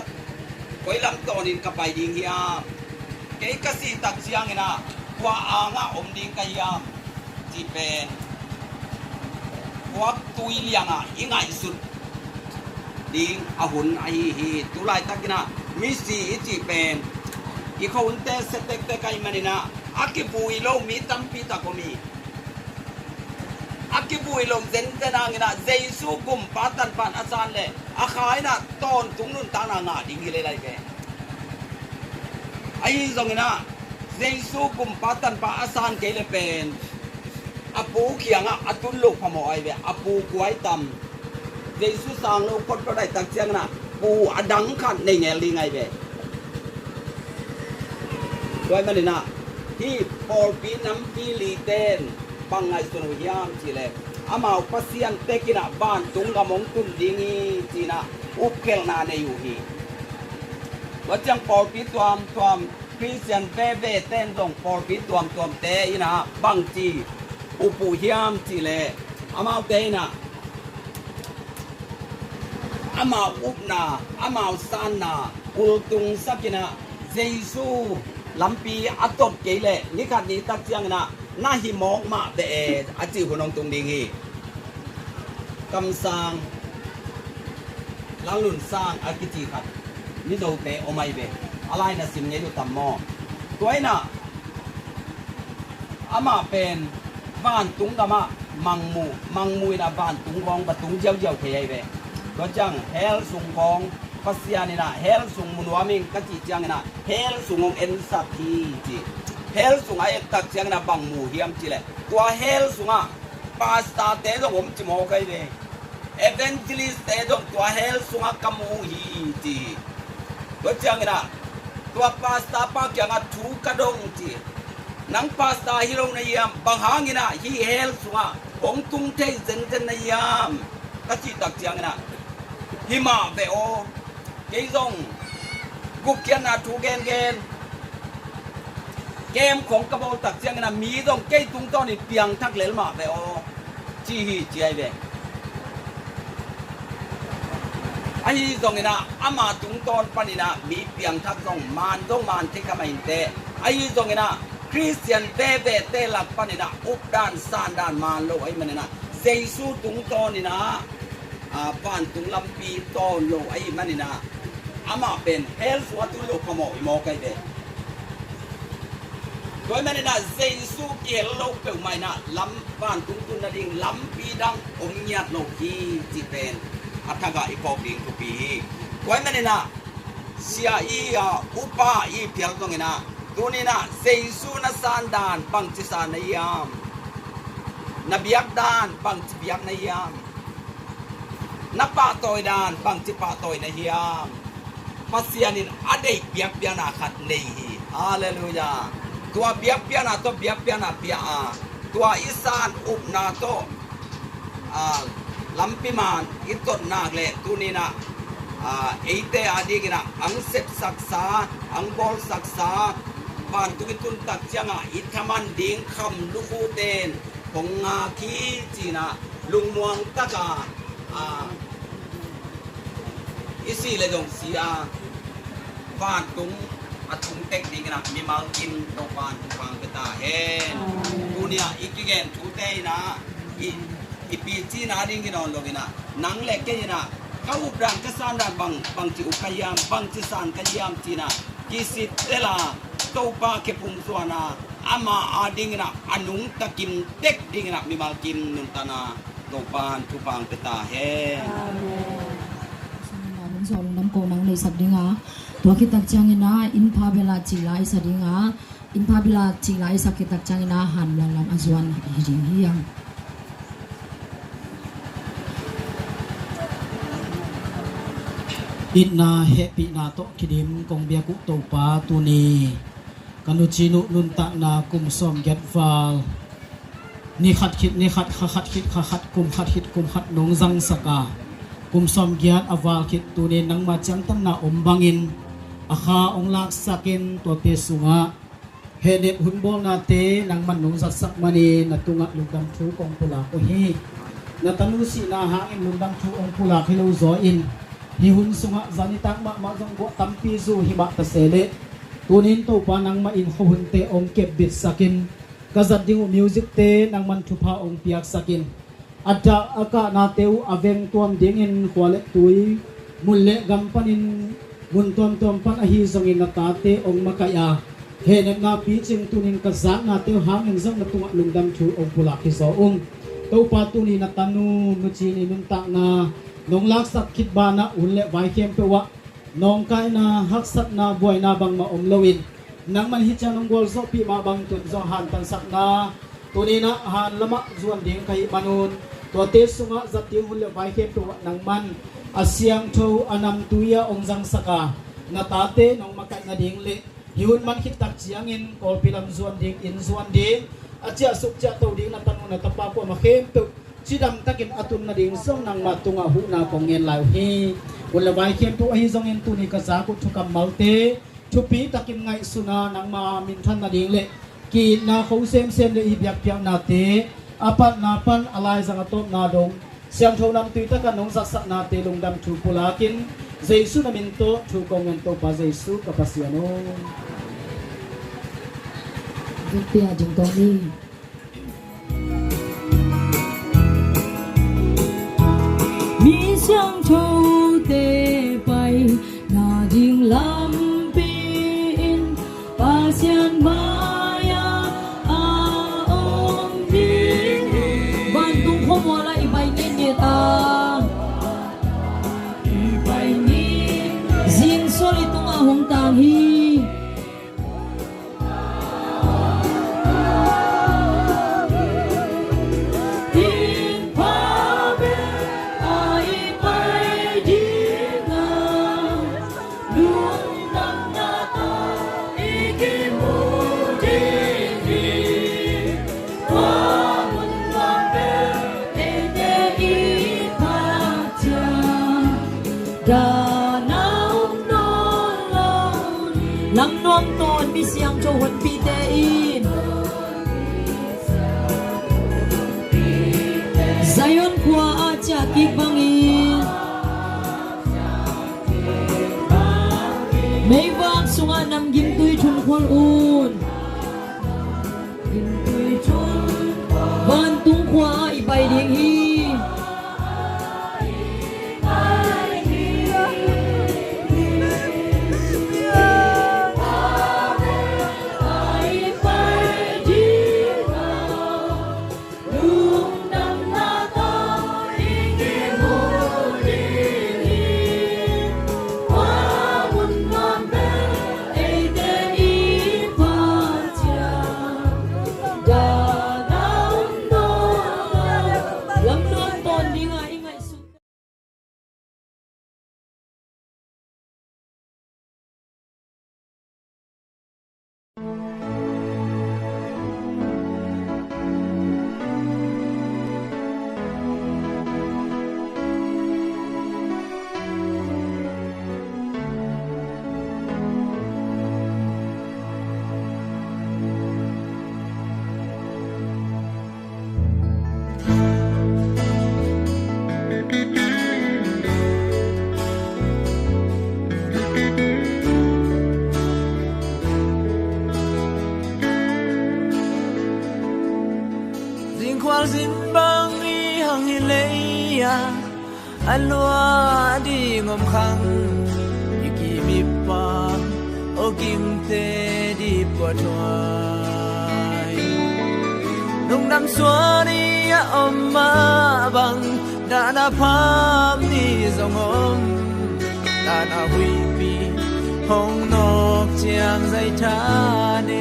koi lam tawnin ka pai ding hiam? Kei ka sih tak ciangin ah kua angah om ding ka hiam? Cih pen khuak tui liangah i ngaihsut ding a hun ahi hi. Tu laitakin ah misi i cih pen i khuahunte sia tektek ahih manin ah a kivui lo mi tampi tak om hi. A Kivui lo zenzen hangin ah Jesu gumpa tanpa a san le a kha in ah tawntung nuntakna ngah ding hi lel lai ve. Ahi zongin ah Jesu gumpa tanpa a san kei le pen a pu kiangah a tun lo phamawh ai ve. A pu kuai tam. Jesu sang lo khot khot ai tak ciangin ah pu a dang khat nei ngel ding ai ve. Tua ahih manin ah hih pawlpi nampi li ten bang ngaihsun uh hiam cih leh amau Pasian tek in ah vantung gam hong tun ding hi ci-in ah upkhelhna nei uh hi. Tua ciang pawlpi tuamtuam Khristian veve ten zong pawlpi tuamtuamte in ah bangci up uh hiam cih leh amaute in ah amau upna, amau sanna ultungsak in ah Jesu lampi a tot kei leh ni khat ni tak ciangin ah na hi mawk mah ve e a cih hun hong tung ding hi. Kamsang, Lallunsang a kici khat Mizote om ai ve. A lai na sim ngei uh tam maw? Tua in ah amah pen vantung gamah mangmu, mangmu in ah vantung khawng va tung ziauziau thei ai ve. Tua ciang hell sung khawng Pasian in ah hell sung mu nuam ing ka cih ciangin ah hell sung hong ensak hi ci. Hell sung a entak ciangin ah bang mu hiam cih leh tua hell sungah pastor-te zong om ci mawk ai ve. Evangelist-te zong tua hell sungah ka mu hi ci. Tua ciangin ah tua pastor pa kiangah thu ka dong ci. Nang pastor hi lo na hiam? Bang hangin ah hih hell sungah hong tung thei zenzen na hiam? Ka cih tak ciangin ah hi mah ve aw. Kei zong gupkhiatna thu gengen kem khong ka bawl tak ciangin ah mi zong kei tungtawnin piangthak lel mah ve aw ci hi ci ai ve. Ahi zongin ah ama tungtawn panin ah mi piangthak zong man zong man thei kha mah inteh. Ahi zongin ah Khristian vevete lak panin ah updan sandan man lo ahih manin ah Jesu tungtawnin ah vantung lampi tawn lo ahih manin ah amah pen hell sungah tun lo phamawh hi mawk ai ve. Tua ahih manin ah Jesu kihel lo peuhmah in ah lam vantung tun nading lampi dang om ngiat lo hi cih pen a thak ah i phawk ding thupi hi. Tua ahih manin ah sia i, a, upa i phial zongin ah tunin ah Jesu na sandan bangci san na hiam? Na biakdan bangci biak na hiam? Na pahtawi dan bangci pahtawi na hiam? Pasian in a deih biakpiakna khat nei hi. Halleluiah. Tua biakpiakna tawh biakpiakna pia a, tua i san upna tawh, a, lampi man i tot nak leh tunin ah, a, eite adingin ah ang sepsaksa, ang bawlsaksa, vantung i tun tak ciangah i thaman ding kham lukhute in hong ngak hi ci-in ah lungmuang taka, a, i sih leh zong si a, vantung a tung tek dingin ah mimal kim Topa'n thupha pia ta hen. Tuni-ah i kigen thute in ah i, i picihna ding hi nawn lo in ah nang leh kei in ah ka updan ka sandan bang, bangci up ka hiam, bangci san ka hiam ci-in ah kisittel a, Topa khe phungcuan a, ama adingin ah a nungta kim tek dingin ah mimal kim nuntakna Topa'n thupha pia ta hen. Amen. Lungdam ko nang nei sak ding a, tua khit tak ciangin ah innpha bel a cih la i sa ding a, innpha bel a cih la i sak khit tak ciangin ah hanmual lam a zuan hi ding hi hang. Itna hehpihna tawh kidim kong biak uh Topa, tuni ka nucin uh nuntakna kum sawmgiat val, ni khat khit ni khat, kha khat khit kha khat, kum khat khit kum khat nong zangsak a, kum sawmgiat a val khit tunin nangma ciangtanna om bangin a kha hong laksak in, tuate sungah hehnep hun bawlnate nangman nong zatsak manin na tungah lungdam thu kong pulak uh hi. Na tanu sihna hangin lungdam thu hong pulak hi lo zaw in, hih hun sungah zan nitak mahmah zong guah tampi zu hi mah ta se leh, tunin Topa nangmah in khuahunte hong kepbitsak in, ka zat ding uh music-te nangman thupha hong piaksak in, a dah a kahnate uh a veng tuam dingin khua le tui, mun le gam panin mun tuamtuam pan ahi zongin na tate hong makaih a, hehnepna picing tunin ka zaknate uh hangin zong na tungah lungdam thu hong pulak hi zaw ung. Topa, tuni na tanu Nu Cin i nuntakna nong laksak khit banah hun le vai khempeuh ah nawngkaina, haksatna, buaina bangmah om loin nangman hih ciang nong gualzawhpih mah bangin tun zong hantansakna, tuni-in ah han lamah zuan ding ka hih manun, tuate sungah zat ding hun le vai khempeuh ah nangman a siangtho, a namtui-a hong zangsak a, na tate nong makaih nading le hih hun man khit tak ciangin Kawlpi lam zuan ding, inn zuan ding, a ciahsuk ciahto ding na tanu na tapa kuamah khempeuh cidam takin a tun nading zong nangmah tungah huhna kong ngen lai uh hi. Hun le vai khempeuh ahi zongin tuni ka zak uh thukammalte thupi takin ngaihsun a, nangma minthan nading le ki-itna kho semsem le i biakpiaknate a patna pan a laizang a tawpna dong siangtho namtui takin nong zatsaknate lungdam thu pulakin Jesu na min tawh thu kong ngen, Topa Jesu ka Pasian aw. Vekpi-a ding tawh ni. Mi siangthote paina ding lampi in Pasian mai-ah a om ding hi. Vantung khuamual ah i pai ngetnget a, i pai ngetnget, zing sual i tungah hong tang hi. Lam nuam tawn mi siangtho honpite in Zion khua-ah ciah kik bangin meivak sungah nam gimtui thun khual un. Vantung khua-ah i pai ding hi. Zingkhual zin bang i hang hi lei-a, a lua ding om khang i kimipa, o kimte di puathuai. Lungdam suan i a om mah bang, dahna pham ni zong om, dahna huihpi hong nawk ciang zai tha ne.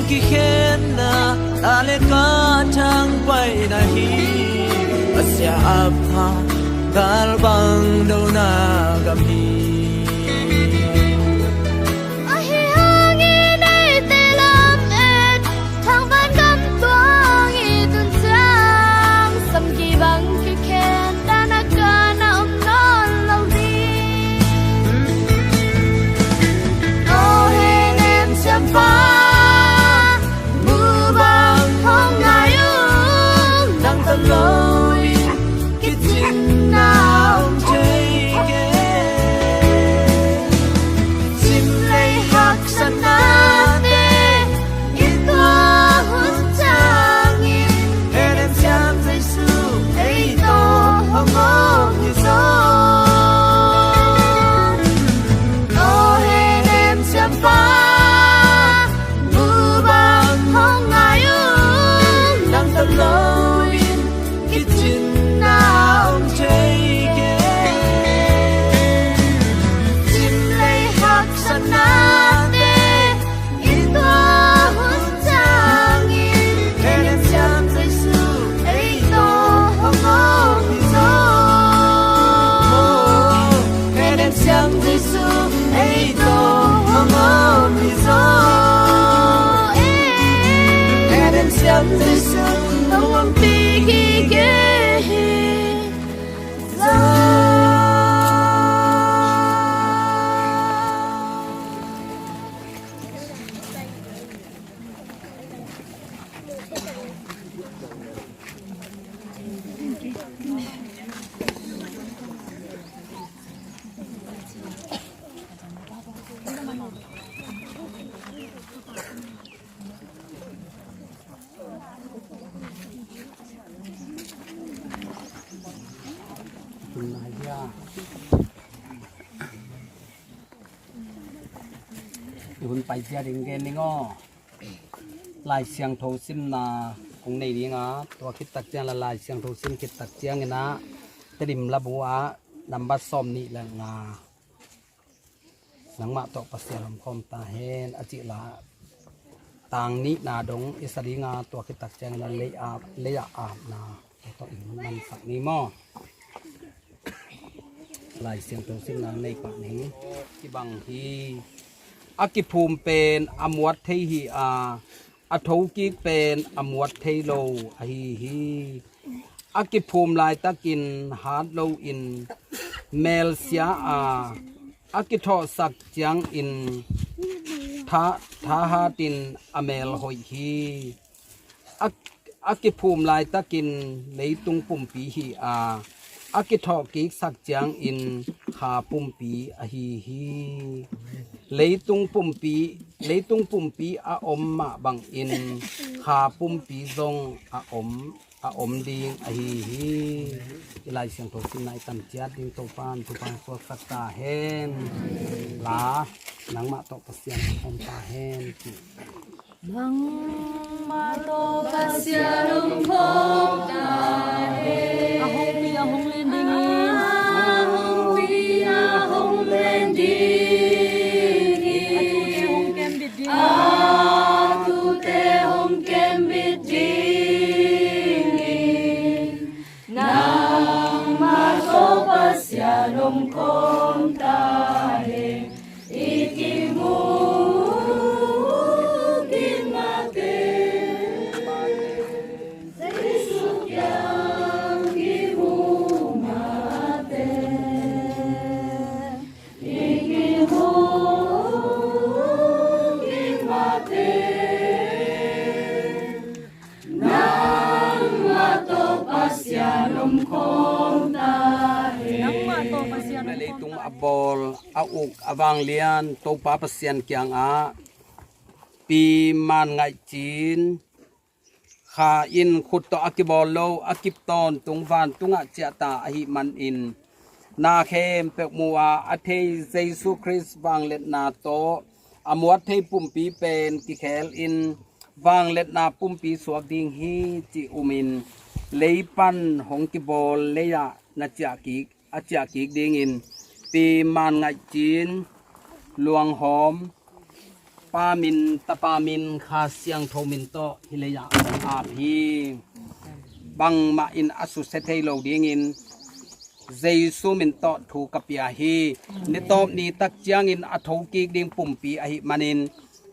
Kikhenna, ta le ka thangpaihna hi. Pasian a pha, galbang dona gam hi. Ahi hangin eite lamet, thangvan gam tuang i tun ciang, samki bang kikhen dan a kan a om nawn lo ding. Aw Henem siampa, mu bang hong ngai ung, nang tam loin kicinna om thei kei. Cim lei haksatnate i tuak hun ciangin, Henem siam Jesu ei tawh hong om hi zaw. Aw Henem siampa, mu bang hong ngai ung, nang tam loin kicinna om thei kei. Cim lei haksatnate i tuak hun ciangin, Henem siam Jesu ei tawh hong om hi zaw. Henem siam Jesu ei tawh hong om hi zaw. Henem siam Jesu hong ompih kik hi zaw. I hun paizia ding gen ning aw. Lai Siangtho simna kong nei ding a, tua khit tak ciang la Lai Siangtho sim khit tak ciangin ah, Tedim labu ah nambat sawm nih le nga, Nangmah tawh Pasian om khawm ta hen, a cih la tang nihna dong i sa ding a, tua khit tak ciangin a lei a, lei a apna tawh i mansak ni maw. Lai Siangtho simna nei pah ning. Kibang hi. A kiphum pen a muat thei hi a, a thokik pen a muat thei lo ahi hi. A kiphum laitakin hat loin melsia a, a kithawhsak ciangin tha, thahatin a mel hoih hi. A, a kiphum laitakin leitung pumpi hi a, a kithawhkiksak ciangin kha pumpi ahi hi. Leitung pumpi, leitung pumpi a om mah bangin kha pumpi zong a om, a om ding ahi hi. I Lai Siangtho simna i tam ciat ding Topa'n thupha suaksak ta hen. La, nangmah tawh Pasian om ta hen. Nangmah tawh Pasian om khawm ta hen. A hongpi a hong len dingin, a hongpi a hong len dingin, a tuute hong kembit dingin, a tuute hong kembit dingin, nangmah tawh Pasian om khawm ta hen. I kimu kik mah teh, Jesu kiang kimu mah teh, i kimu kik mah teh, nangmah tawh Pasian om khawm ta hen. Nangmah tawh Pasian om khawm ta hen. Leitung a bawl, a uk, a vanglian Topa Pasian kiangah pi man ngaihcin, kha in khut tawh a kibawl lo, a kip tawntung vantungah ciahta ahih manin, na khempeuh mu a, a thei Jesu Khrist vangliatna tawh a muat thei pumpi pen kikhel in vangliatna pumpi suak ding hi ci umin, lei pan hong kibawl lei-ah na ciah kik, a ciah kik dingin pi man ngaihcin, luanghawm, Pa min, Tapa min, Kha Siangtho min tawh hih lei-ah hong ap hi. Bangmah in a susia thei lo dingin Jesu min tawh thu ka pia hi. Ni tawp ni tak ciangin a thokik ding pumpi ahih manin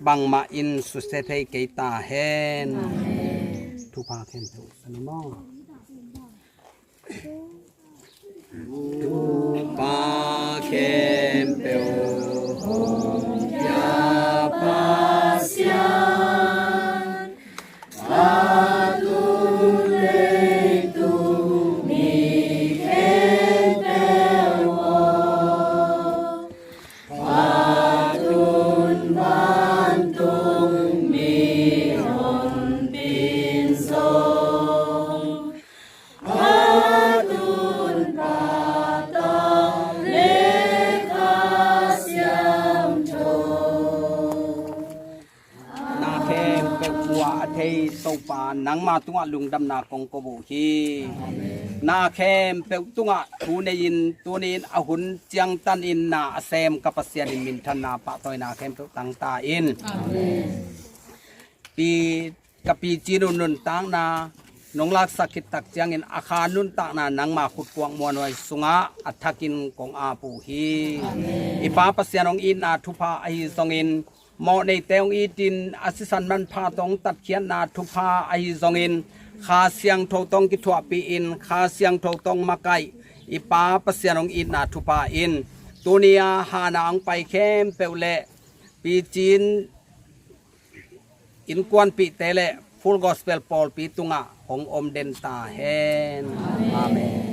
bangmah in susia thei kei ta hen. Thupha khempeuh san maw? Thupha khempeuh hong pia Pasian, a tun leitung mi khempeuh aw, a tun vantung mi honpin zong, a tun Pa, Ta le Kha Siangtho. Na khempeuh pua a thei Topa, nangma tungah lungdamna kong ko uh hi. Na khempeuh tungah thu nei-in tuni-in a hun ciangtanin na a sem ka Pasian in minthanna pahtawina khempeuh tangta in. Amen. Pi, ka picin uh nuntakna nong laksak khit tak ciangin a kha nuntakna nangma khutkuak muanhuai sungah a thakin kong ap uh hi. I Pa Pasian hong itna thupha ahi zongin, mawhneite hong itin a sisan manpha tawh hong tatkhiatna thupha ahi zongin, Kha Siangtho tawh hong kithuahpih in, Kha Siangtho tawh hong makaih i Pa Pasian hong itna thupha in, tuni-a hana hong pai khempeuh le picin innkuanpihte le Full Gospel pawlpi tungah hong om den ta hen. Amen.